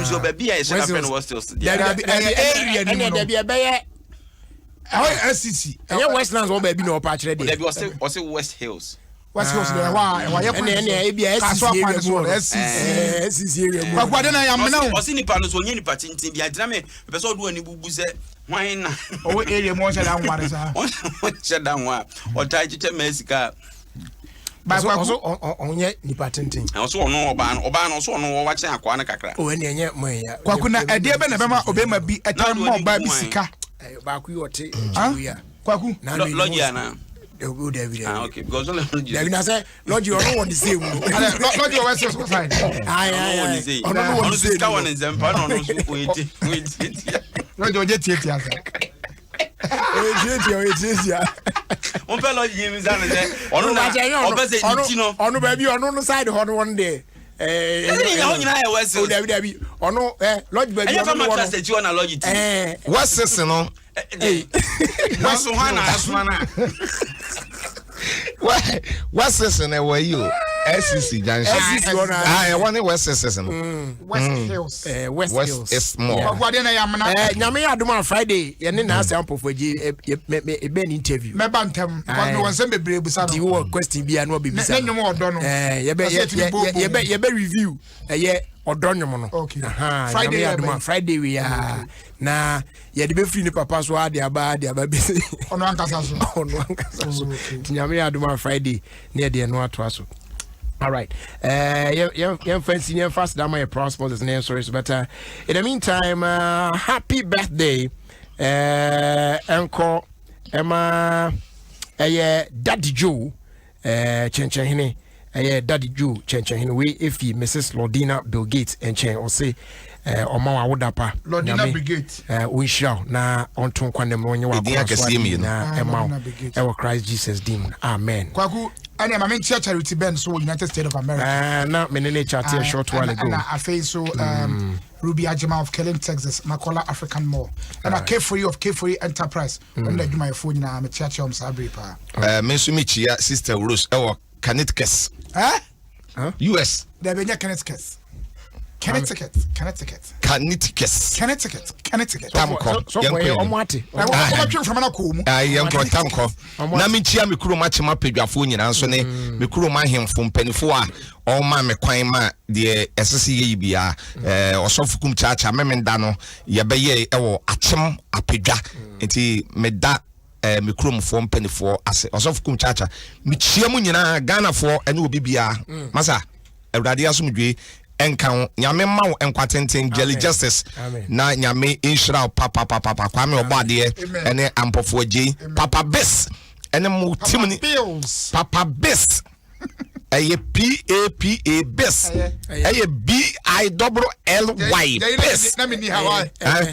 Nso baabi a yɛhyɛ na fɛ no West Hills. Dabi area ni mu no. Dabi ɛbɛyɛ. Ɛhɔ yɛ SCC. Ɛnyɛ Westlands wɔ baabi na ɔpa akyerɛ deɛ. Dabi ɔsɛ ɔsɛ West Hills. West Hills deɛ ɛhɔ a ɛhɔ ayɛ kwan so. Ɛnna ebi a SCC area mu hɔ. SCC SCC area mu. Kwaku ade na yɛ amena o. Ɔsɛ nipa no so onye nipa tenten bi antina mi pɛ sɛ ɔdo ani bubu sɛ hwan na. Ɔwɔ area mu ɔnhyɛ da nware saa. Ɔnhyɛ da nwa ɔtaa kyekyɛ mɛ sika. Ɔso ɔnyɛ nipa tenten. Ɔso ɔno ɔbaa no ɔbaa no ɔso ɔno ɔwa kyɛn akoa no kakra. O ɛni ɛnyɛ mo ɛya. Kwaku na ɛdeɛ bɛ na ɛbɛma ɔbɛma bi ɛtɛ mma ɔbaa bi sika. Baako yi ɔte kyɛw yi a. Kwaku. Lɔji ana. O dabi dabi. Ah okay because lɔji. Dabi na sɛ lɔji ɔno wɔ ne se mu. Lɔji wɔ wɛsɛ sɔ sayi. Ayi ayi ɔno wɔ ne se mu. Ɔno sika wɔ ne nsɛm pa na ɔno nso oye tie oye tie tia. Lɔji ɔjɛ tie tia sɛ. Oye tie tia oye tie tia. Wɔn pɛ lɔji yɛn mi sa ne sɛ ɔno na ɔpɛ sɛ ne ti no. Ɔno baabi ɔno no side hɔ no wɔn deɛ. Ɛsɛ ne nyina hɔ nyinaa yɛ West Hills. Dabi dabi ɔno ɛ lodge baabi Ɛnyɛ ɔno fama wɔ trust no. akyi hɔ na lodge ti. Ɛɛ West Hills no. Nanso hwan na asoma no a? West Hills no ɛwɔ yi o. SCC junction. SCC hɔ na. Ah, ɛwɔ ne West Hills no. West Hills. West West Hills. is more. Kwaku adeɛ na yɛ amena. Nyame yɛ adom a Friday yɛne Naase Ampofo agye ɛbɛn interview. Mɛba ntɛm. Because mewɔ nsɛm bebree busa no. Nti wowɔ question biara na ɔbɛbisa. Ne nnwom ɔdɔ no. Yɛbɛ yɛbɛ review ɛyɛ ɔdɔ nnwom no. Okay. Friday yɛ adom a Friday wei a na yɛde bɛfiri ne papa so ade aba ade aba bɛsi. Ɔno ankasa so. Ɔno ankasa so. Nti Nyame yɛ adom a Friday na yɛde ɛno atoa so. All right. Yɛmfa nsi yɛmfa aseda ma yɛ proud sponsors na yɛnsɔre so but in the meantime happy birthday ɛnkɔ ɛma ɛyɛ Daddy Joe kyɛnkyɛnhene ɛyɛ Daddy Joe kyɛnkyɛnhene wei efi Mrs Lordina Bill Gates nkyɛn ɔse ɔma wa awoda pa. Lordina Bill Gates. Ɔnhyira wo na ɔnto nkwa nam na ɔnyɛ w'akoma so ade nyinaa ɛma wo ɛwɔ Christ Jesus din mu, amen. Kwaku ɛne ma menkyia Charity Ben so wɔ United States of America. Na mene ne chat a short while ago. Ɛna afei so Ruby Ajima of Killeen, Texas, Makola African Mall. Ɛna K4 of K4 Enterprise. Ɔno na adwumayɛfoɔ nyinaa mekyeakyea wɔn saa bere paa. Me nso mekyia Sister Rose ɛwɔ Connecticut. Eh? US. Dabi ɛnyɛ Connecticut. Connecticut. Connecticut. Connecticut. Connecticut. Connecticut. Tamkɔ. Yɛnkɔ yɛn. Ɔmo ate. Ɔmo twe nframa na kɔɔ mu. Yɛnkɔ tamkɔ. Na mekyia me kurom akyem apadwafoɔ nyinaa nso ne me kurom ahemfo mpanimfoɔ a ɔma me kwan ma deɛ ɛsɛ sɛ yɛyi biara. Ɔsɔfo kum kyaakyaa memenda no yɛbɛyɛ ɛwɔ akyem apadwa. Nti meda me kuromfoɔ mpanimfoɔ ase. Ɔsɔfo kum kyaakyaa mekyia mu nyinaa Ghanafoɔ ɛne obi biara. Masa Awurade asomdwe ɛnka ho. Nyame ma wo nkwa tenten Jelly Justice na Nyame nhyira wo papa papa papa Kwame ɔbɔ adeɛ ɛne Ampɔfoɔ Gyei Papa Bis ɛne mo team ni Papa Bis ɛyɛ P A P A Bis ɛyɛ B I double L Y Bis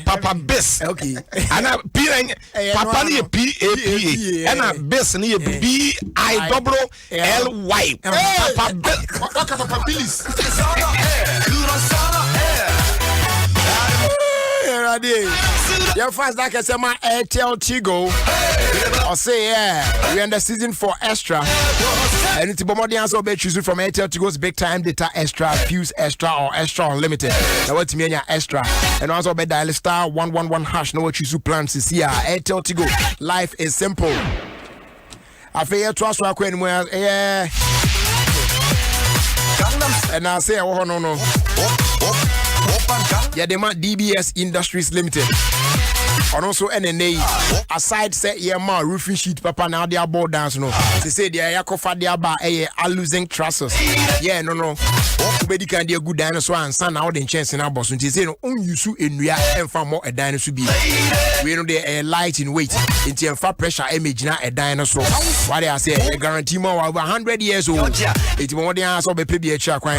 Papa Bis ana P Papa ne yɛ P A P A ɛna Bis ne yɛ B I double L Y Papa Bis. Waka Papa Billis. Your fast that can my Airtel Tigo. Or say yeah, we are in the season for extra. And it's Bomodian also be choosing from Airtel Tigo's big time data extra, fuse extra, or extra unlimited. Now what's me extra? And also be dial *111# Now what choose plans is here. Airtel Tigo. Life is simple. Afei yɛtoa so akɔ anim ɛyɛ ɛna sɛ ɛwɔ hɔ no no yɛde ma DBS Industries Limited. Ɔno nso ɛna ɛnɛ yi aside sɛ yɛma roofing sheet papa na ade abɔ dance no sese deɛ yɛakɔfa de aba ɛyɛ aluzinc trusses yɛ no no wobɛdi kan de agu dan no so ansa na wode nkyɛnse no abɔ so nti sese no ɔnyusu nnua ɛmfa mmɔ ɛdan no so bi. Wei no deɛ ɛyɛ light in weight nti ɛmfa pressure ɛmɛgyina ɛdan no so. Wade aseɛ yɛ guarantee ma wa over 100 years old. Nti bɔ mmɔden ara sɛ wobɛpɛ bi akyiri akwan.